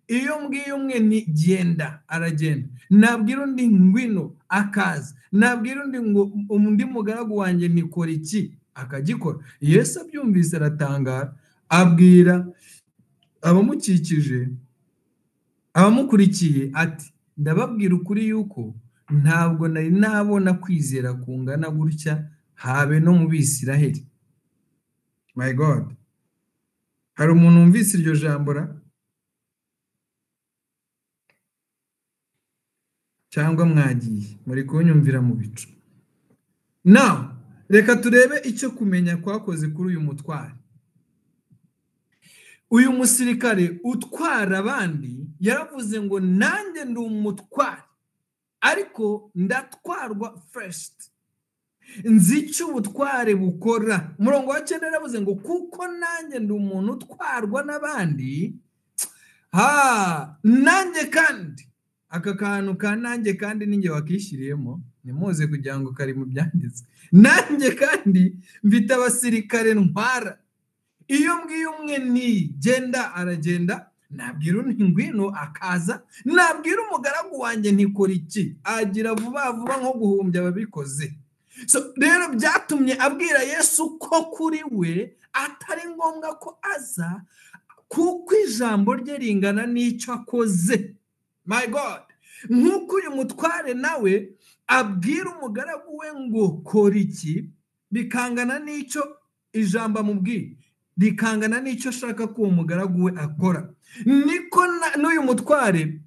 Iyo mbwiye umwe ni genda, aragenda. Nabwira undi ngwino, akaza. Nabwira undi ngo undi mugaragu wanjye nikora iki, akagikora. Yesu abyumvise aratangara, abwira abamukikije, abamukurikiye ati ndababwira ukuri yuko ntabwo nari nabona kwizera kungana gutya habe no mu Bisiraheli. My God, hari umuntu wumvise iryo jambo ra? Cyangwa mwagiye muri kunyumvira mu bicu? Now reka turebe icyo kumenya kwakoze kuri uyu mutware. Uyu musirikare utwara abandi yaravuze ngo nanjye ndi umutware, ariko ndatwarwa first. Nzi icyo ubutware bukora. Umurongo wa 9 yaravuze ngo kuko nanjye ndi umuntu utwarwa n'abandi, nanjye kandi aka kantu ka nanjye kandi ninjye wakishyiriyemo, nimuze kugira ngo kari mu byanditswe. Nanjye kandi mfite abasirikare ntwara. Iyo mbwiye umwe ni genda, aragenda. Nabwira undi ngwino, akaza. Nabwira umugaragu wanjye ntikora iki, agira vuba vuba nko guhumbya ababikoze. So rero byatumye abwira Yesu ko kuri we atari ngombwa ko aza, kuko ijambo rye ringana n'icyo akoze. My God, nk'uko uyu mutware nawe abwira umugaragu we ngo kora iki, bikangana n'icyo ijambo amubwiye, rikangana n'icyo ashaka ko uwo mugaragu we akora. Niko n'uyu mutware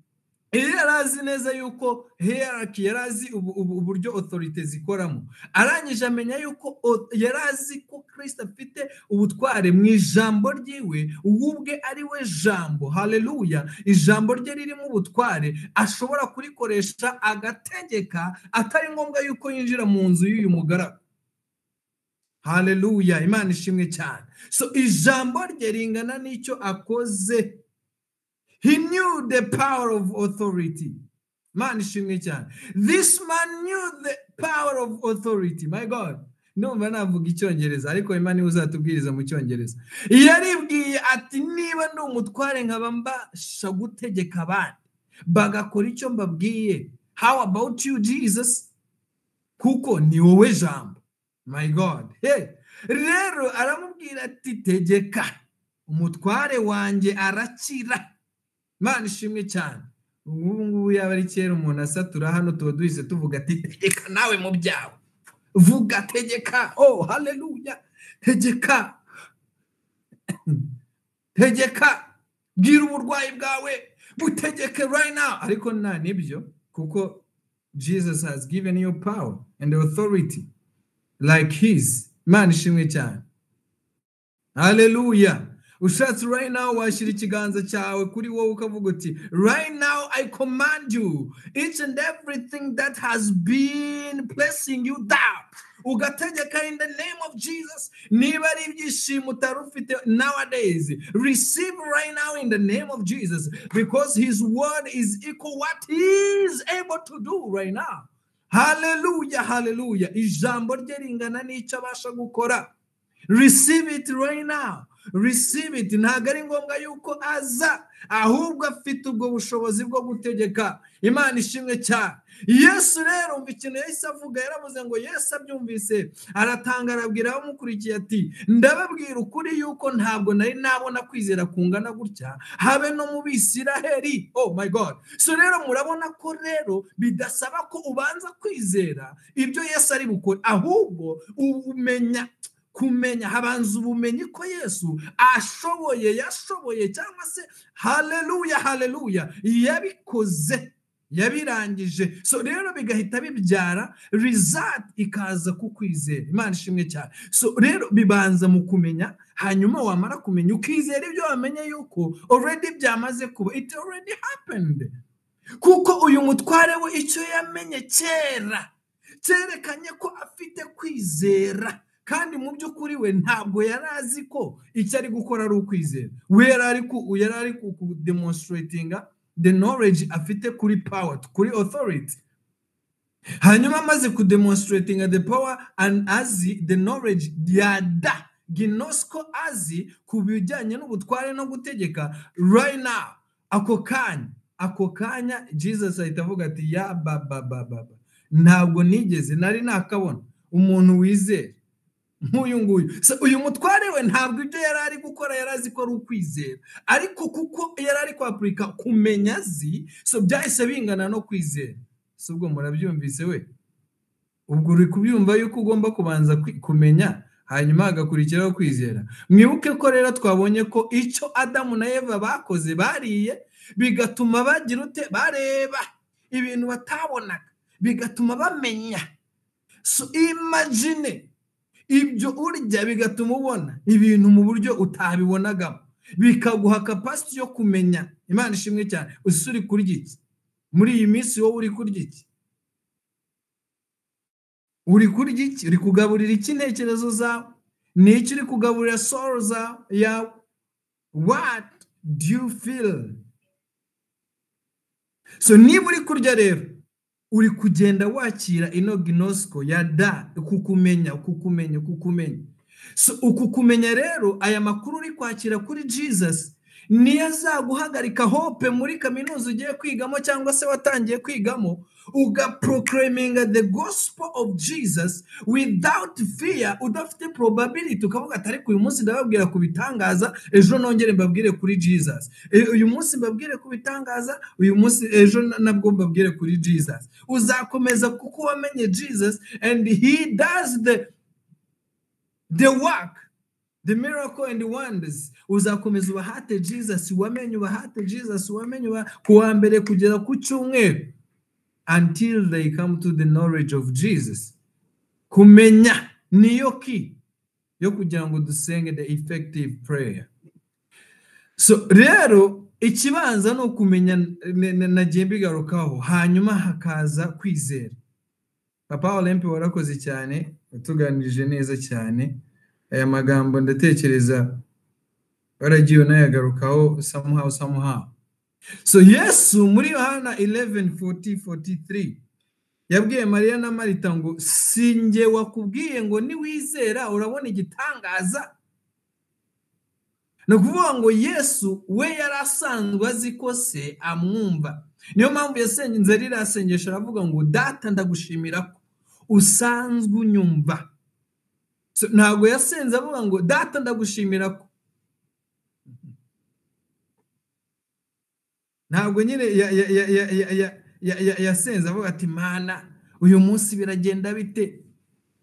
yari azi neza yuko hierarchy, yari azi uburyo authority zikoramo. Arangije amenya yuko yari azi ko Kristo afite ubutware mu ijambo ryiwe, ubwe ari we jambo. Haleluya! Ijambo rye ririmo ubutware, ashobora kurikoresha agategeka, atari ngombwa yuko yinjira mu nzu y'uyu mugaragu. Haleluya! Imana ishimwe cyane. So ijambo rye ringana n'icyo akoze. He knew the power of authority. Man ishimwe cyane. This man knew the power of authority. My God. Ndumva navuga icyongereza, ariko Imana uzatubwiriza mu cyongereza. Yaribwiye ati niba ndi umutware nkaba mbasha gutegeka abandi bagakora icyo mbabwiye, how about you Jesus? Kuko ni wowe jambo. My God. Hey. Rero aramubwira ati tegeka, umutware wanjye arakira. Imana ishimwe cyane. Ubu ngubu yaba ari kera umuntu asatura hano tuba duhise tuvuga ati tegeka nawe mu byawe, vuga tegeka. Oh haleluya, tegeka, tegeka, bwira uburwayi bwawe butegeke right now. Ariko nta nibyo, kuko Jesus has given you power and authority like his. Imana ishimwe cyane. Haleluya. Ushatse right now washyira ikiganza cyawe kuri wowe ukavuga uti right now I command you each and everything that has been placing you down. Ugategeka in the name of Jesus. Niba ari ibyishimo utari ufite nowadays, receive right now in the name of Jesus, because his word is equal what he is able to do right now. Hallelujah, hallelujah. Ijambo rye ringana n'icyo abasha gukora. Receive it right now. Receive it. Ntabwo ari ngombwa yuko aza, ahubwo afite ubwo bushobozi bwo gutegeka. Imana ishimwe cyane. Yesu rero umva ikintu yahise avuga, yaravuze ngo Yesu abyumvise aratanga, arabwira abamukurikiye ati ndababwira ukuri yuko ntabwo nari nabona kwizera kungana gutya habe no mu Bisiraheli. Oh my God. So rero murabona ko rero bidasaba ko ubanza kwizera ibyo Yesu ari bukore, ahubwo umenya kumenya, habanza ubumenyi ko Yesu ashoboye, yashoboye, cyangwa se haleluya, haleluya, yabikoze, yabirangije. So rero bigahita bibyara result ikaza kukwizera. Imana ishimwe cyane. So rero bibanza mu kumenya, hanyuma wamara kumenya ukizera ibyo wamenye yuko already byamaze kuba, it already happened. Kuko uyu mutware we icyo yamenye kera cyerekanye ko afite kwizera, kandi mu by'ukuri we ntabwo yari azi ko icyo ari gukora ari ukwizera. We yari ari ku demonstratinga the knowledge afite kuri power, kuri authority. Hanyuma amaze ku demonstratinga the power and azi the knowledge ya da ginosko azi ku bijyanye n'ubutware no gutegeka right now. Ako kanya Jesus ahita avuga ati ya baba baba, ntabwo nigeze nari nakabona umuntu wizera nk'uyu nguyu. Uyu mutware we ntabwo ibyo yari ari gukora yari azi ko ari ukwizera, ariko kuko yari ari kwapurika kumenya azi, so byahise bingana no kwizera. So ubwo murabyumvise we, ubwo uri kubyumva yuko ugomba kubanza kumenya hanyuma hagakurikiraho kwizera. Mwibuke ko rero twabonye ko icyo Adamu na Eva bakoze, bariye bigatuma bagira ute, bareba ibintu batabonaga, bigatuma bamenya. So imagine ibyo urya bigatuma ubona ibintu mu buryo utabibonagamo, bikaguha capacity yo kumenya. Imana ishimwe cyane. Ese uri kurya iki muri iyi minsi? Wowe uri kurya iki? Uri kurya iki? Uri kugaburira iki intekerezo zawe? Ni iki uri kugaburira soul zawe yawe? What do you feel? So niba uri kurya rero, uri kugenda wakira ino ginosko ya da kukumenya kukumenya kukumenya. So uku kumenya rero, aya makuru uri kwakira kuri Jesus niyo azaguhagarika hope muri kaminuza ugiye kwigamo cyangwa se watangiye kwigamo, ugaproclaiminga the gospel of Jesus without fear, udafite probability, ukavuga ati ariko uyu munsi ndababwira ku bitangaza, ejo nongere mbabwire kuri Jesus, uyu munsi mbabwire ku bitangaza, uyu munsi ejo nabwo mbabwire kuri Jesus. Uzakomeza kuko wamenye Jesus, and he does the work, the miracle and the wonders. Uzakomeza ubahate Jesus wamenye, ubahate Jesus wamenye, kuwa mbere kugera ku cyumweru, until they come to the knowledge of Jesus. Kumenya niyo key yo kugira ngo dusenge the effective prayer. So rero ikibanza ni ukumenya, nagiye mbigarukaho, hanyuma hakaza kwizera. Papa Olympe warakoze cyane, utuganirije neza cyane. Aya magambo ndatekereza waragiye unayagarukaho somehow. So Yesu muri Yohana 11:40-43 yabwiye Mariya na Marita ngo sinjye wakubwiye ngo niwizera urabona igitangaza. Ni ukuvuga ngo Yesu we yari asanzwe azi ko se amwumva. Niyo mpamvu yasenze ririya sengesho aravuga ngo data ndagushimira ko usanzwe unyumva. So, ntabwo yasenze avuga ngo data ndagushimira ko, ntabwo nyine yasenze avuga ati mana uyu munsi biragenda bite,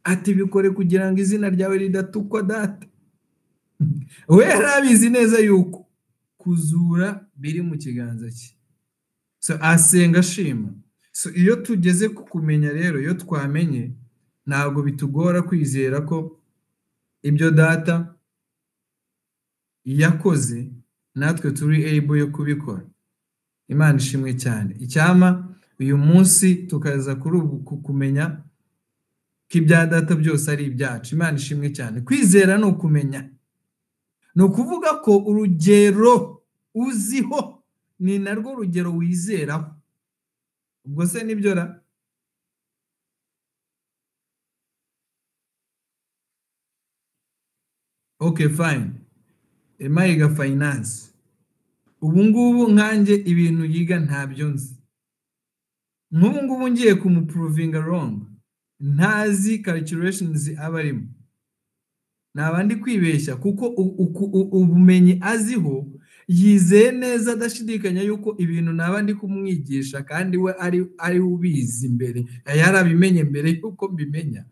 ati bikore kugira ngo izina ryawe ridatukwa data. We yari abizi neza yuko kuzura biri mu kiganza cye. So asenga ashima. So iyo tugeze ku kumenya rero, iyo twamenye, ntabwo bitugora kwizera ko ibyo data yakoze natwe turi able yo kubikora. Imana ishimwe cyane. Icyama uyu munsi tukaza kuri ubu kumenya ko ibya data byose ari ibyacu. Imana ishimwe cyane. Kwizera ni ukumenya, ni ukuvuga ko urugero uziho ni narwo rugero wizeraho. Ubwo se nibyo ra? Okay, fine. Emma yiga finance. Ubu ngubu nkanjye ibintu yiga ntabyo nzi. Nk'ubu ngubu ngiye kumuprovinga wrong, ntazi calculations aba arimo, naba ndi kwibeshya, kuko ubumenyi aziho yizeye neza adashidikanya yuko ibintu naba ndi kumwigisha kandi we ari ubizi mbere, yarabimenye mbere yuko mbimenya,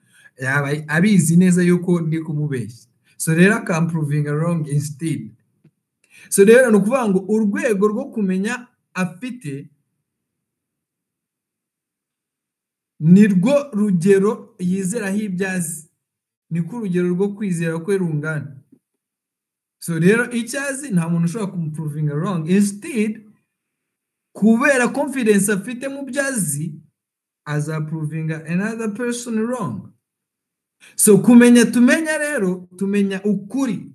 yaba abizi neza yuko ndi kumubeshya. So rero akamprovinga wrong instead. So rero ni ukuvuga ngo urwego rwo kumenya afite nirwo rugero yizeraho ibyo azi, niko urugero rwo kwizera kwe rungana. So rero icyo azi nta muntu ushobora kumuprovinga wrong. Instead, kubera confidence afite mu byo azi, azaprovinga another person wrong. So kumenya tumenya rero, tumenya ukuri.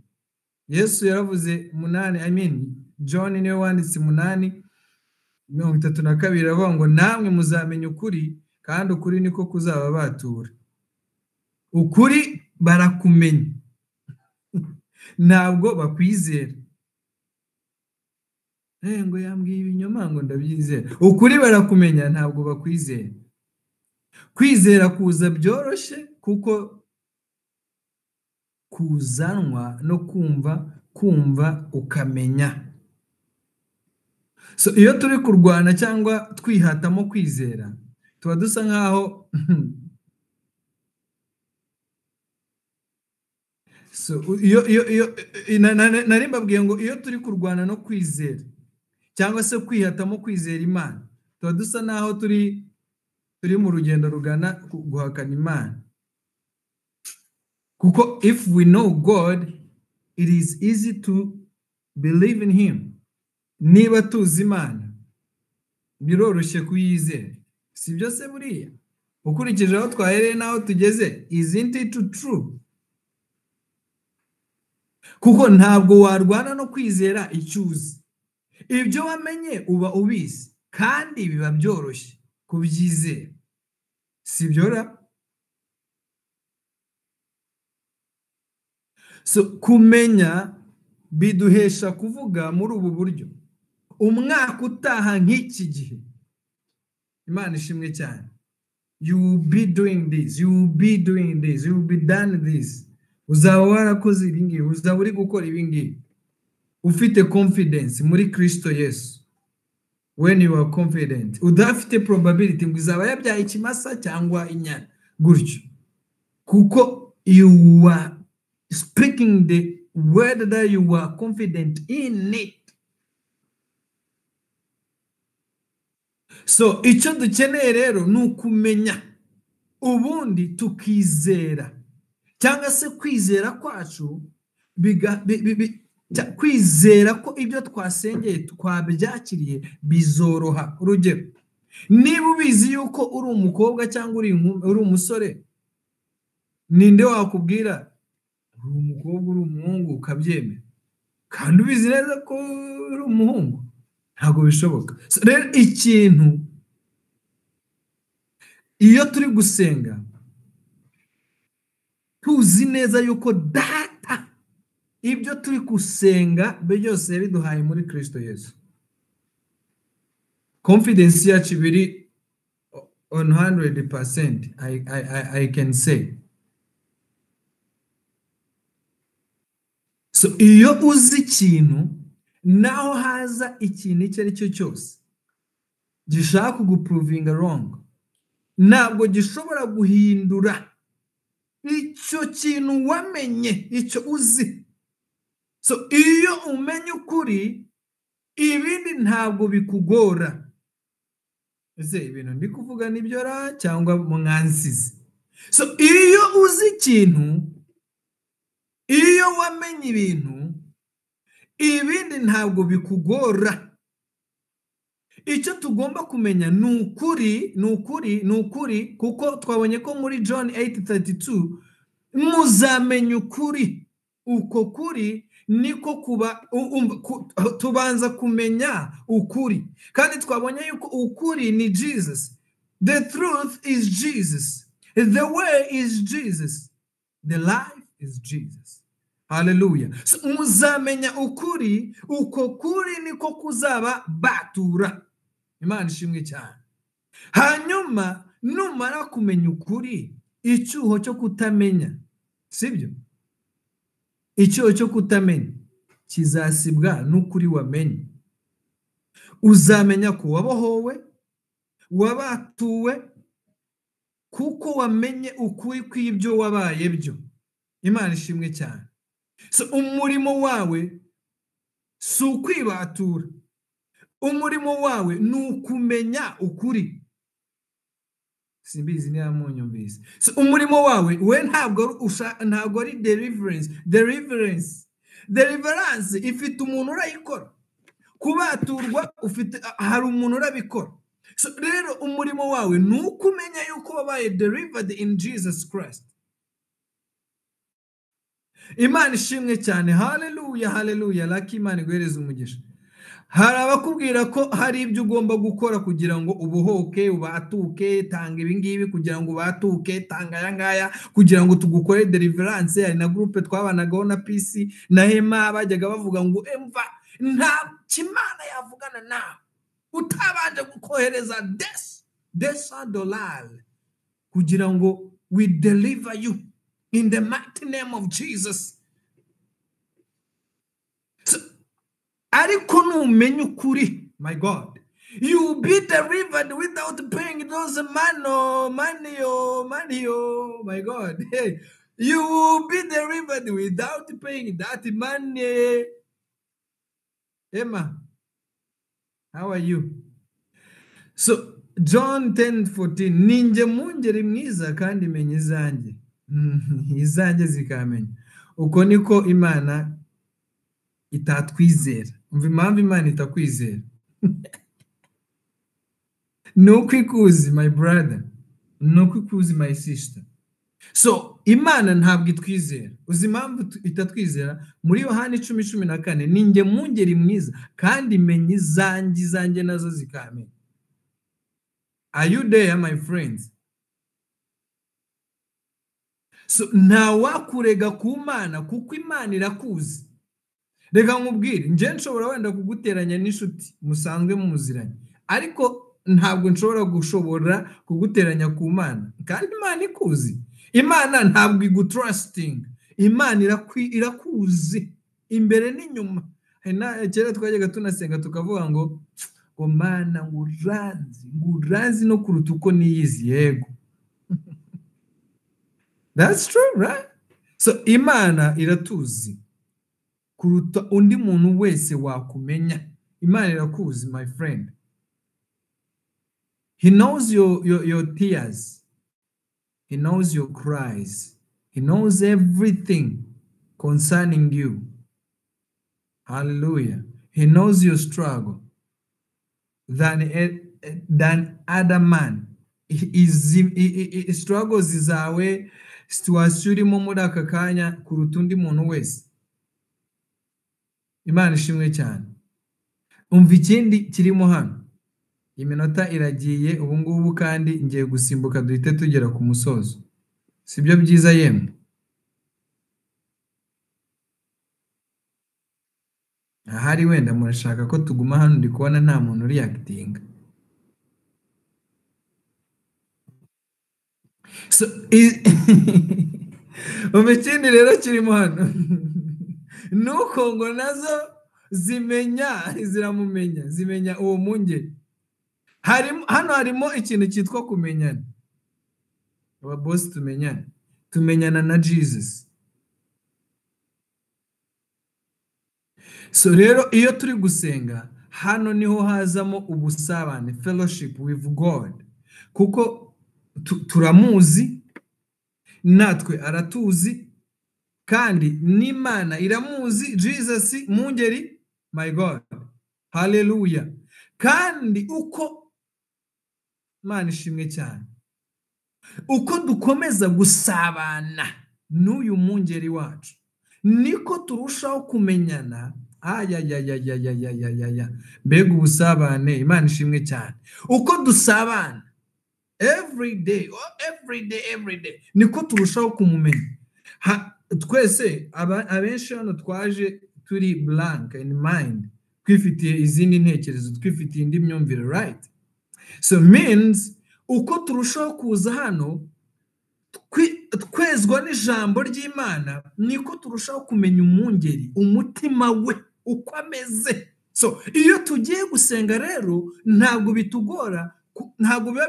Yesu yaravuze 8, I mean John niwe wanditse 8:32 aravuga ngo namwe muzamenya ukuri kandi ukuri niko kuzaba batura. Ukuri barakumenya, ntabwo bakwizera. Ngo yambwiye ibinyoma ngo ndabyizera. Ukuri barakumenya ntabwo bakwizera. Kwizera kuza byoroshye kuko kuzanwa no kumva ukamenya. So iyo turi kurwana cyangwa twihatamo kwizera tuba dusa nkaho so iyo nari mbabwiye ngo iyo turi kurwana no kwizera cyangwa se kwihatamo kwizera Imana tuba dusa naho turi mu rugendo rugana guhakana Imana. Kuko if we know God, it is easy to believe in him. Niba tuzi Imana biroroshye kuyizera. Si byo se buriya? Ukurikije aho twahereye n'aho tugeze, isn't it true? Kuko ntabwo warwana no kwizera icyo uzi. Ibyo wamenye uba ubizi kandi biba byoroshye kubyizera. Si byo ra? So kumenya biduhesha kuvuga muri ubu buryo. Umwaka utaha nk'iki gihe, Imana ishimwe cyane, you will be doing this, you will be doing this, you will be done this. Uzaba warakoze ibi ngibi, uzaba uri gukora ibi ngibi. Ufite confidence muri Kristo Yesu. When you are confident, udafite probability ngo izaba yabyaye ikimasa cyangwa inyana gutyo. Kuko you are speaking the word that you are confident in it. So icyo dukeneye rero ni ukumenya ubundi tukizera, cyangwa se kwizera kwacu kwizera ko ibyo twasengeye twabyakiriye bizoroha. Urugero, niba ubizi yuko uri umukobwa cyangwa uri umusore, ninde wakubwira uri umukobwa uri umuhungu ukabyemera kandi ubizi neza ko uri umuhungu? Ntabwo bishoboka. Rero ikintu iyo turi gusenga tuzi neza yuko data ibyo turi gusenga byose biduhaye muri Kristo Yesu, confidence yacu ibiri on 100%. I can say. So iyo uzi ikintu, naho haza ikintu icyo ari cyo cyose gishaka kuguprovinga wrong, ntabwo gishobora guhindura icyo kintu wamenye, icyo uzi. So iyo umenye ukuri, ibindi ntabwo bikugora. Ese ibintu ndi kuvuga nibyo ra cyangwa mwansize? So iyo uzi ikintu, iyo wamenye ibintu, ibindi ntabwo bikugora. Icyo tugomba kumenya ni ukuri, ni ukuri, ni ukuri, kuko twabonye ko muri John 8:32 muzamenya ukuri. Uko kuri niko kuba tubanza kumenya ukuri, kandi twabonye yuko ukuri ni Jesus. The truth is Jesus, the way is Jesus, the life is Jesus. Hallelujah. So, muzamenya ukuri, uko kuri niko kuzaba batura. Imana ishimwe cyane. Hanyuma numara kumenya ukuri, icyuho cyo kutamenya, sibyo? Icyuho cyo kutamenya kizasibwa n'ukuri wamenye. Uzamenya ko wabohowe, wabatuwe, kuko wamenye ukuri kw'ibyo wabaye byo. Imana ishimwe cyane. So umurimo wawe si ukwibatura, umurimo wawe ni ukumenya ukuri. Simbizi niba munyumvise. So umurimo wawe we ntabwo ari deliverance. Deliverance ifite umuntu urayikora, kubaturwa ufite hari umuntu urabikora. So rero umurimo wawe ni ukumenya yuko wabaye delivered in Jesus Christ. Imana ishimwe cyane. Haleluya, haleluya. Laki Imana iguhereze umugisha. Hari abakubwira ko hari ibyo ugomba gukora kugira ngo ubohoke, ubatuke, tanga ibi ngibi kugira ngo ubatuke, tanga aya ngaya kugira ngo tugukore deliverance. Hari na groupe twabanagaho na PC na Hema bajyaga bavuga ngo emva Nta kimana yavugana nawe utabanje gukohereza $200 kugira ngo we deliver you in the mighty name of Jesus. So, ariko numenya ukuri, my God, you will be delivered without paying those money, oh my God. Hey, you will be delivered without paying that money. Emma, how are you? So, John 10:14, ninjye mungeri mwiza kandi menya izanjye. Izanjye zikamenya. Uko niko Imana itatwizera. Umva impamvu Imana itakwizera. Nuko ikuzi, my brother. Nuko ikuzi, my sister. So, Imana ntabwo itwizera. Uzi impamvu itatwizera? Muri Yohana 10:14, ninjye mungeri mwiza kandi menya izanjye, izanjye nazo zikamenya. Are you there, my friends? So, ntawakurega ku Mana kuko Imana irakuzi. Reka nkubwire, njye nshobora wenda kuguteranya n'inshuti musanzwe muziranye, ariko ntabwo nshobora gushobora kuguteranya ku Mana, kandi Imana ikuzi. Imana ntabwo igutrusting. Imana irakuzi imbere n'inyuma. Kera twajyaga tunasenga tukavuga ngo Mana nguranzi no kuruta uko niyizi. Yego. That's true, right? So Imana iratuzi kuruta undi muntu wese wakumenya. Imana irakuzi, my friend. He knows your tears. He knows your cries. He knows everything concerning you. Hallelujah. He knows your struggle than other man. Struggles zawe, situation urimo muri aka kanya kuruta undi muntu wese. Imana ishimwe cyane. Umva ikindi kirimo hano. Iminota iragiye ubu ngubu kandi ngiye gusimbuka duhite tugera ku musozo. Sibyo byiza yemwe? Ahari wenda murashaka ko tuguma hano, ndi kubona nta muntu reactinga. So umva ikindi rero kirimo hano. Nuko ngo nazo zimenya, ziramumenya, zimenya uwo mungeri. Hano harimo ikintu cyitwa kumenyana. Aba boss tumenyana. Tumenyana na Jesus. So rero iyo turi gusenga, hano niho hazamo ubusabane, fellowship with God. Kuko turamuzi, natwe aratuzi, kandi n'Imana iramuzi. Jesus mungeri, my God. Hallelujah. Kandi uko Imana ishimwe cyane, uko dukomeza gusabana n'uyu mungeri wacu, niko turushaho kumenyana. Ayayayayayayayaya, mbega ubusabane! Imana ishimwe cyane. Uko dusabana every day, every day, every day, niko turushaho kumumenya. Twese abenshi hano twaje turi blank in mind, twifitiye izindi ntekerezo, twifitiye indi myumvire, right? So means uko turushaho kuza hano twezwa n'ijambo ry'Imana, niko turushaho kumenya umungeri, umutima we uko ameze. So iyo tugiye gusenga rero ntabwo bitugora, ntabwo biba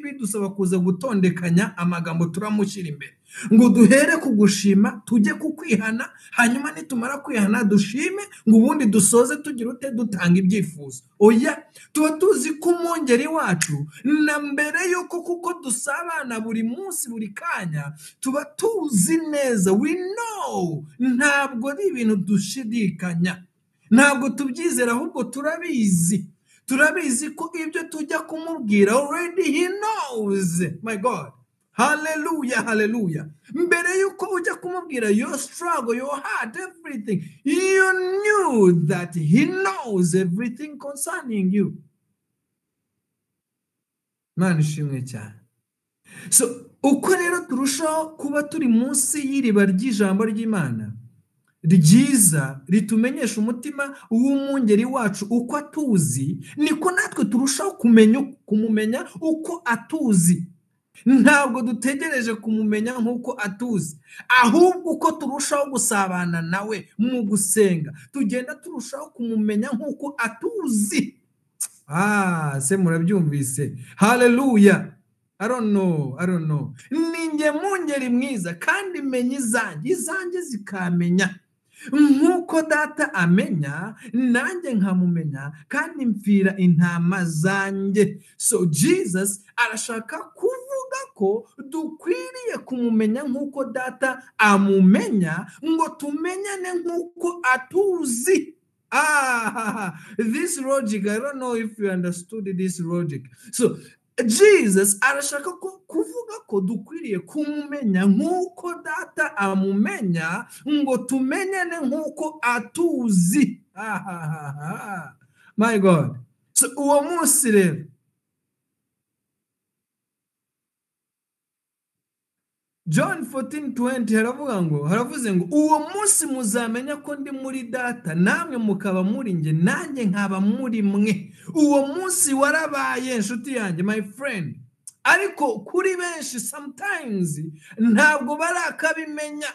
bidusaba kuza gutondekanya amagambo turamushyira imbere, ngo duhere ku gushima tujye ku kwihana, hanyuma nitumara kwihana dushime, ngo ubundi dusoze tugira ute, dutanga ibyifuzo. Oya, tuba tuzi ko umwungeri wacu na mbere yuko, kuko dusabana buri munsi buri kanya, tuba tuzi neza, we know, ntabwo ari ibintu dushidikanya, ntabwo tubyizera, ahubwo turabizi. Turabizi ko ibyo tujya kumubwira already he knows, my God. Hallelujah, hallelujah. Mbere yuko ujya kumubwira your struggle, your heart, everything, you knew that he knows everything concerning you. Imana ishimwe cyane. So uko rero turushaho kuba turi munsi y'iriba ry'ijambo ry'Imana, ryiza ritumenyesha umutima w'umwungeri wacu uko atuzi, niko natwe turushaho kumumenya uko atuzi. Ntabwo dutegereje kumumenya nk'uko atuzi, ahubwo uko turushaho gusabana nawe mu gusenga, tugenda turushaho kumumenya nk'uko atuzi. Se murabyumvise? Haleluya. I don't know. Ninjye mwungeri mwiza kandi menya izanjye, zikamenya. Nk'uko data amenya, nanjye nkamumenya, kandi mpfira intama zanjye. So Jesus arashaka kuvuga ko dukwiriye kumumenya nk'uko data amumenya, ngo tumenyane nk'uko atuzi. This logic, I don't know if you understood this logic. So Jesus arashaka kuvuga ko dukwiriye kumumenya nk'uko data amumenya, ngo tumenyane nk'uko atuzi. My God. So uwo munsi rero, John 14:20 haravuga ngo, haravuze ngo uwo munsi muzamenya ko ndi muri data, namwe mukaba muri nge, nanjye nkaba muri mwe. Uwo munsi warabaye, inshuti yanjye, my friend. Ariko kuri benshi sometimes ntabwo barakabimenya,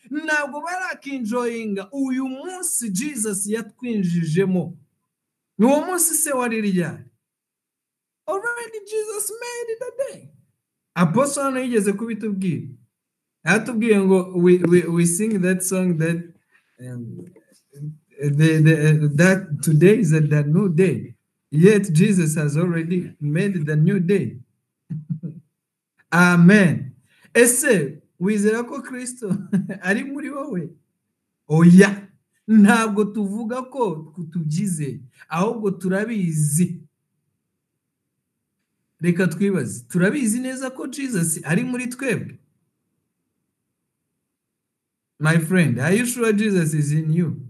ntabwo barakinjoyinga uyu munsi Jesus yatwinjijemo. Ni uwo munsi se wari ryari? Already Jesus made the day. Apostle hano yigeze kubitubwira, yaratubwiye ngo we sing that song that that today is the new day, yet Jesus has already made the new day. Amen. Ese wizera ko Kristo ari muri wowe? Oya, ntabwo tuvuga ko tubyizeye, ahubwo turabizi. Reka twibaze, turabizi neza ko Jesus ari muri twebwe? My friend, are you sure Jesus is in you?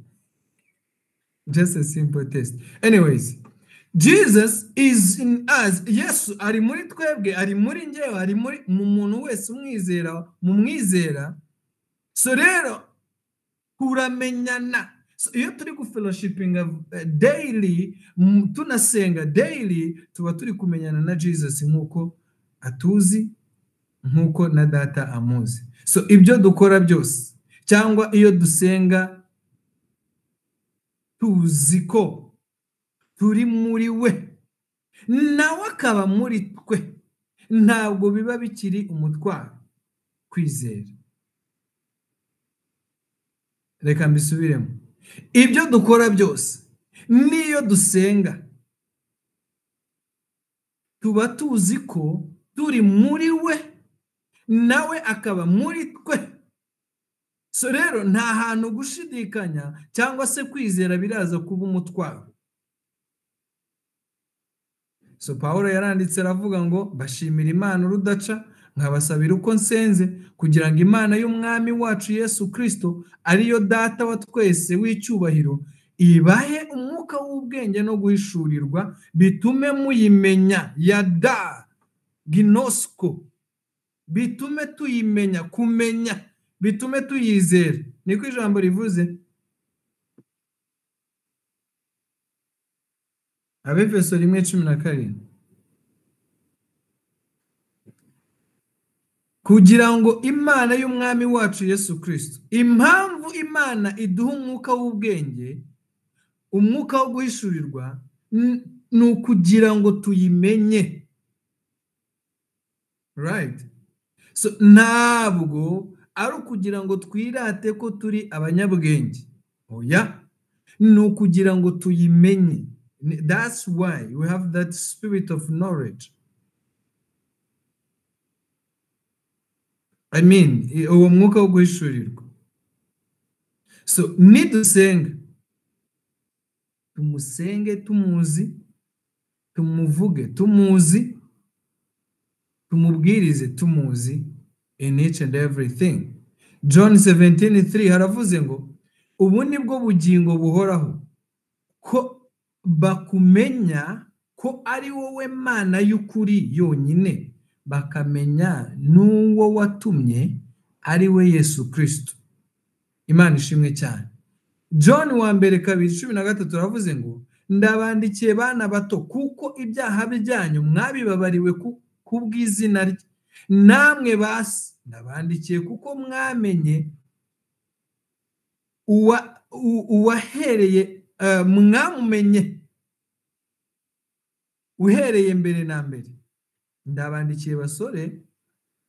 Just a simple test. Anyways, Jesus is in us. Yesu ari muri twebwe, ari muri njyewe, ari muri mu muntu wese umwizera, mu mwizera. So rero turamenyana. So iyo turi gufellowshipinga daily, tunasenga daily, tuba turi kumenyana na Jesus nk'uko atuzi, nk'uko na data amuzi. So ibyo dukora byose, cyangwa iyo dusenga tuzi ko turi muri we, nawe akaba muri twe, ntabwo biba bikiri umutwaro kwizera. Reka mbisubiremo. Ibyo dukora byose, n'iyo dusenga, tuba tuzi ko turi muri we, nawe akaba muri twe. So rero nta hantu gushidikanya cyangwa se kwizera biraza kuba umutwaro. So Paulo yaranditse aravuga ngo bashimira Imana urudaca, nkabasabira uko nsenze, kugira ngo Imana y'Umwami wacu Yesu Kristo, ariyo data wa twese w'icyubahiro, ibahe umwuka w'ubwenge no guhishurirwa, bitume muyimenya, yada ginosko, bitume tuyimenya, kumenya, bitume tuyizera. Niko ijambo rivuze. Abefeso 1:17. Kugira ngo Imana y'Umwami wacu Yesu Kristo, impamvu Imana iduha umwuka w'ubwenge, umwuka wo guhishurirwa, ni ukugira ngo tuyimenye. Right? So ntabwo ari ukugira ngo twirate ko turi abanyabwenge. Oya, ni ukugira ngo tuyimenye. That's why we have that spirit of knowledge. I mean, uwo mwuka wo guhishurirwa. So nidusenga, tumusenge tumuzi, tumuvuge tumuzi, tumubwirize tumuzi, in each and everything. John 17:3 haravuze ngo ubu nibwo bugingo buhoraho, ko bakumenya ko ari wowe Mana y'ukuri yonyine, bakamenya n'uwo watumye ari we Yesu Kristo. Imana ishimwe cyane. John wa mbere 2:13 aravuze ngo ndabandikiye bana bato kuko ibyaha byanyu mwabibabariwe kubw'izina rye. Namwe basi ndabandikiye kuko mwamenye uwahereye mwamumenye uhereye mbere na mbere. Ndabandikiye basore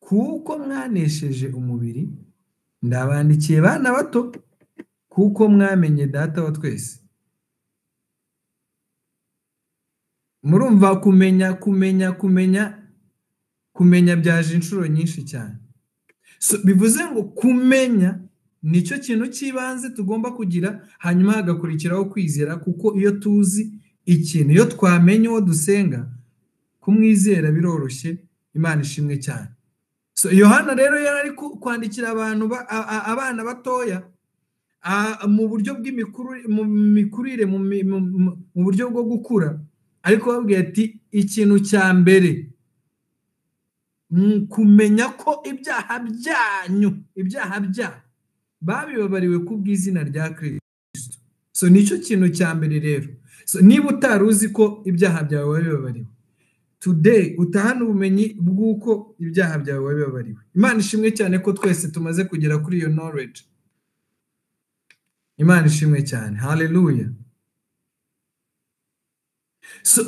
kuko mwanesheje umubiri, ndabandikiye bana bato kuko mwamenye data wa twese. Murumva kumenya kumenya kumenya kumenya byaje inshuro nyinshi cyane. So, bivuze ngo kumenya nicyo kintu cy'ibanze tugomba kugira, hanyuma hagakurikiraho kwizera, kuko iyo tuzi ikintu, iyo twamenye uwo dusenga, kumwizera biroroshye. Imana ishimwe cyane. So Yohana rero yari ari kwandikira abantu abana batoya mu buryo mu mikurire, mu buryo bwo gukura, ariko babwiye ati ikintu cya mbere kumenya ko ibyaha byanyu, ibyaha bya babibabariwe kubw'izina rya Kristo. So nicyo kintu cya mbere rero. So niba utari uzi ko ibyaha byawe wabibabariwe, today utahana ubumenyi bw'uko ibyaha byawe wabibabariwe. Imana ishimwe cyane ko twese tumaze kugera kuri iyo knowledge. Imana ishimwe cyane. Hallelujah. So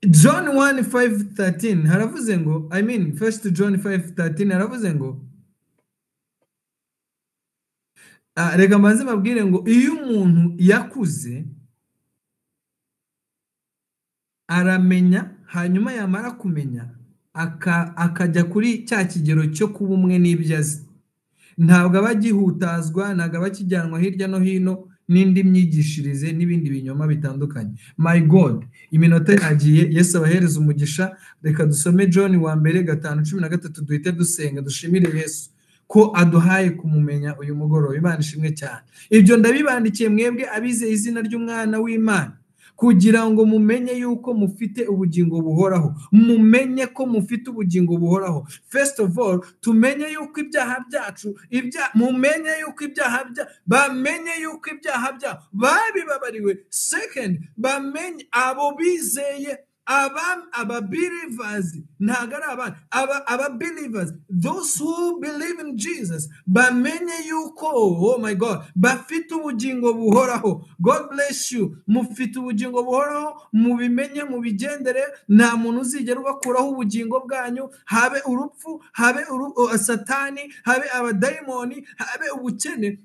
John 1:5-13 haravuze ngo, I mean 1 John 5:13 haravuze ngo, reka mbanze babwire ngo iyo umuntu yakuze aramenya, hanyuma yamara kumenya akajya kuri cya kigero cyo kuba umwe n'ibyo azi. Ntabwo aba agihutazwa, ntabwo aba akijyanwa hirya no hino n'indi myigishirize n'ibindi binyoma bitandukanye. My God, iminota yagiye. Yesu abahereza umugisha. Reka dusome John wa mbere 5:13 duhite dusenga dushimire Yesu ko aduhaye kumumenya uyu mugoroba. Imana ishimwe cyane. Ibyo ndabibandikiye mwebwe abizeye izina ry'umwana w'Imana, kugira ngo mumenye yuko mufite ubugingo buhoraho. Mumenye ko mufite ubugingo buhoraho. First of all, tumenye yuko ibyaha byacu, mumenye yuko ibyaha bya, bamenye yuko ibyaha bya babibabariwe. Second, bamenye abo bizeye, aba believers, ntabwo ari abana, aba believers, those who believe in Jesus, bamenye yuko, oh my God, bafite ubugingo buhoraho. God bless you. Mufite ubugingo buhoraho, mubimenye, mubigendere. Nta muntu uzigera ubakuraho ubugingo bwanyu, habe urupfu, habe satani, habe abadayimoni, habe ubukene,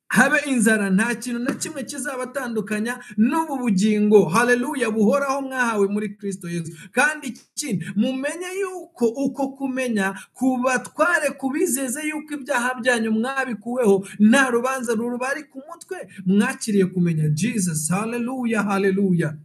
habe inzara, nta kintu na kimwe kizabatandukanya n'ubu bugingo, haleluya, buhoraho mwahawe muri Kristo Yesu. Kandi ikindi, mumenye yuko uko kumenya kubatware kubizeze yuko ibyaha byanyu mwabikuweho, nta rubanza rubari ku mutwe, mwakiriye kumenya Jesus. Haleluya, haleluya.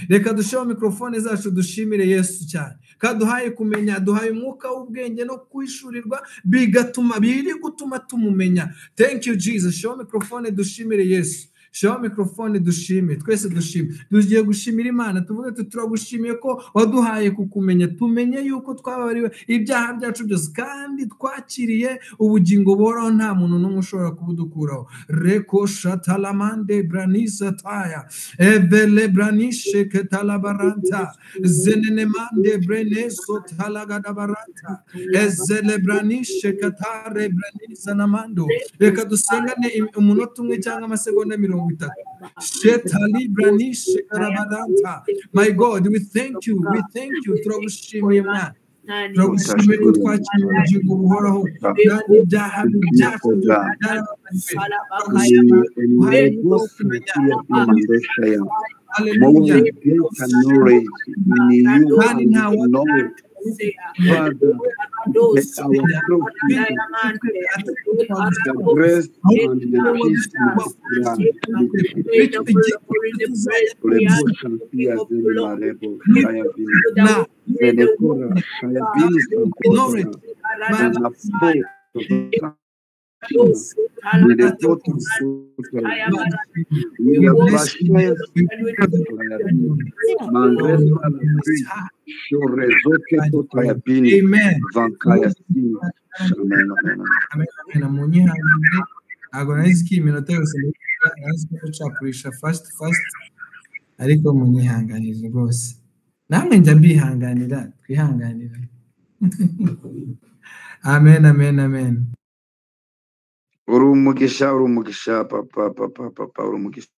Reka dusheho mikrofone zacu dushimire Yesu cyane kaduhaye kumenya, duhaye umwuka w'ubwenge no kwishurirwa, bigatuma biri gutuma tumumenya. Thank you Jesus. Sheho mikrofone dushimire Yesu. Sheho mikrofone dushime, twese dushime. Tugiye gushimira Imana, tuvuge tuti turagushimiye ko waduhaye kukumenya, tumenye yuko twababariwe ibyaha byacu byose kandi twakiriye ubugingo buhoraho, nta muntu n'umwe ushobora kubudukuraho. Reko shatalamande branisa taya evele branishe ketalabaranta zenenemande breneso talagadabaranta ezele branishe katare branisa namando. Reka dusengane umunota umwe cyangwa amasegonda 30. My God, we thank you, we thank you. Turagushimiye Imana, turagushimiye ko twakiriye ubugingo buhoraho kandi ibyaha byacu byarababariwe. Father, let our the grace and the peace of God. Amen. Ntabwo nari nzi ko iyi minota yose nari nzi ko gucapurisha fast fast, ariko munyihanganire rwose. Namwe njya mbihanganira, twihanganira. Amen, amen, amen. Uri umugisha, uri umugisha, papa, papa, papa, uri umugisha.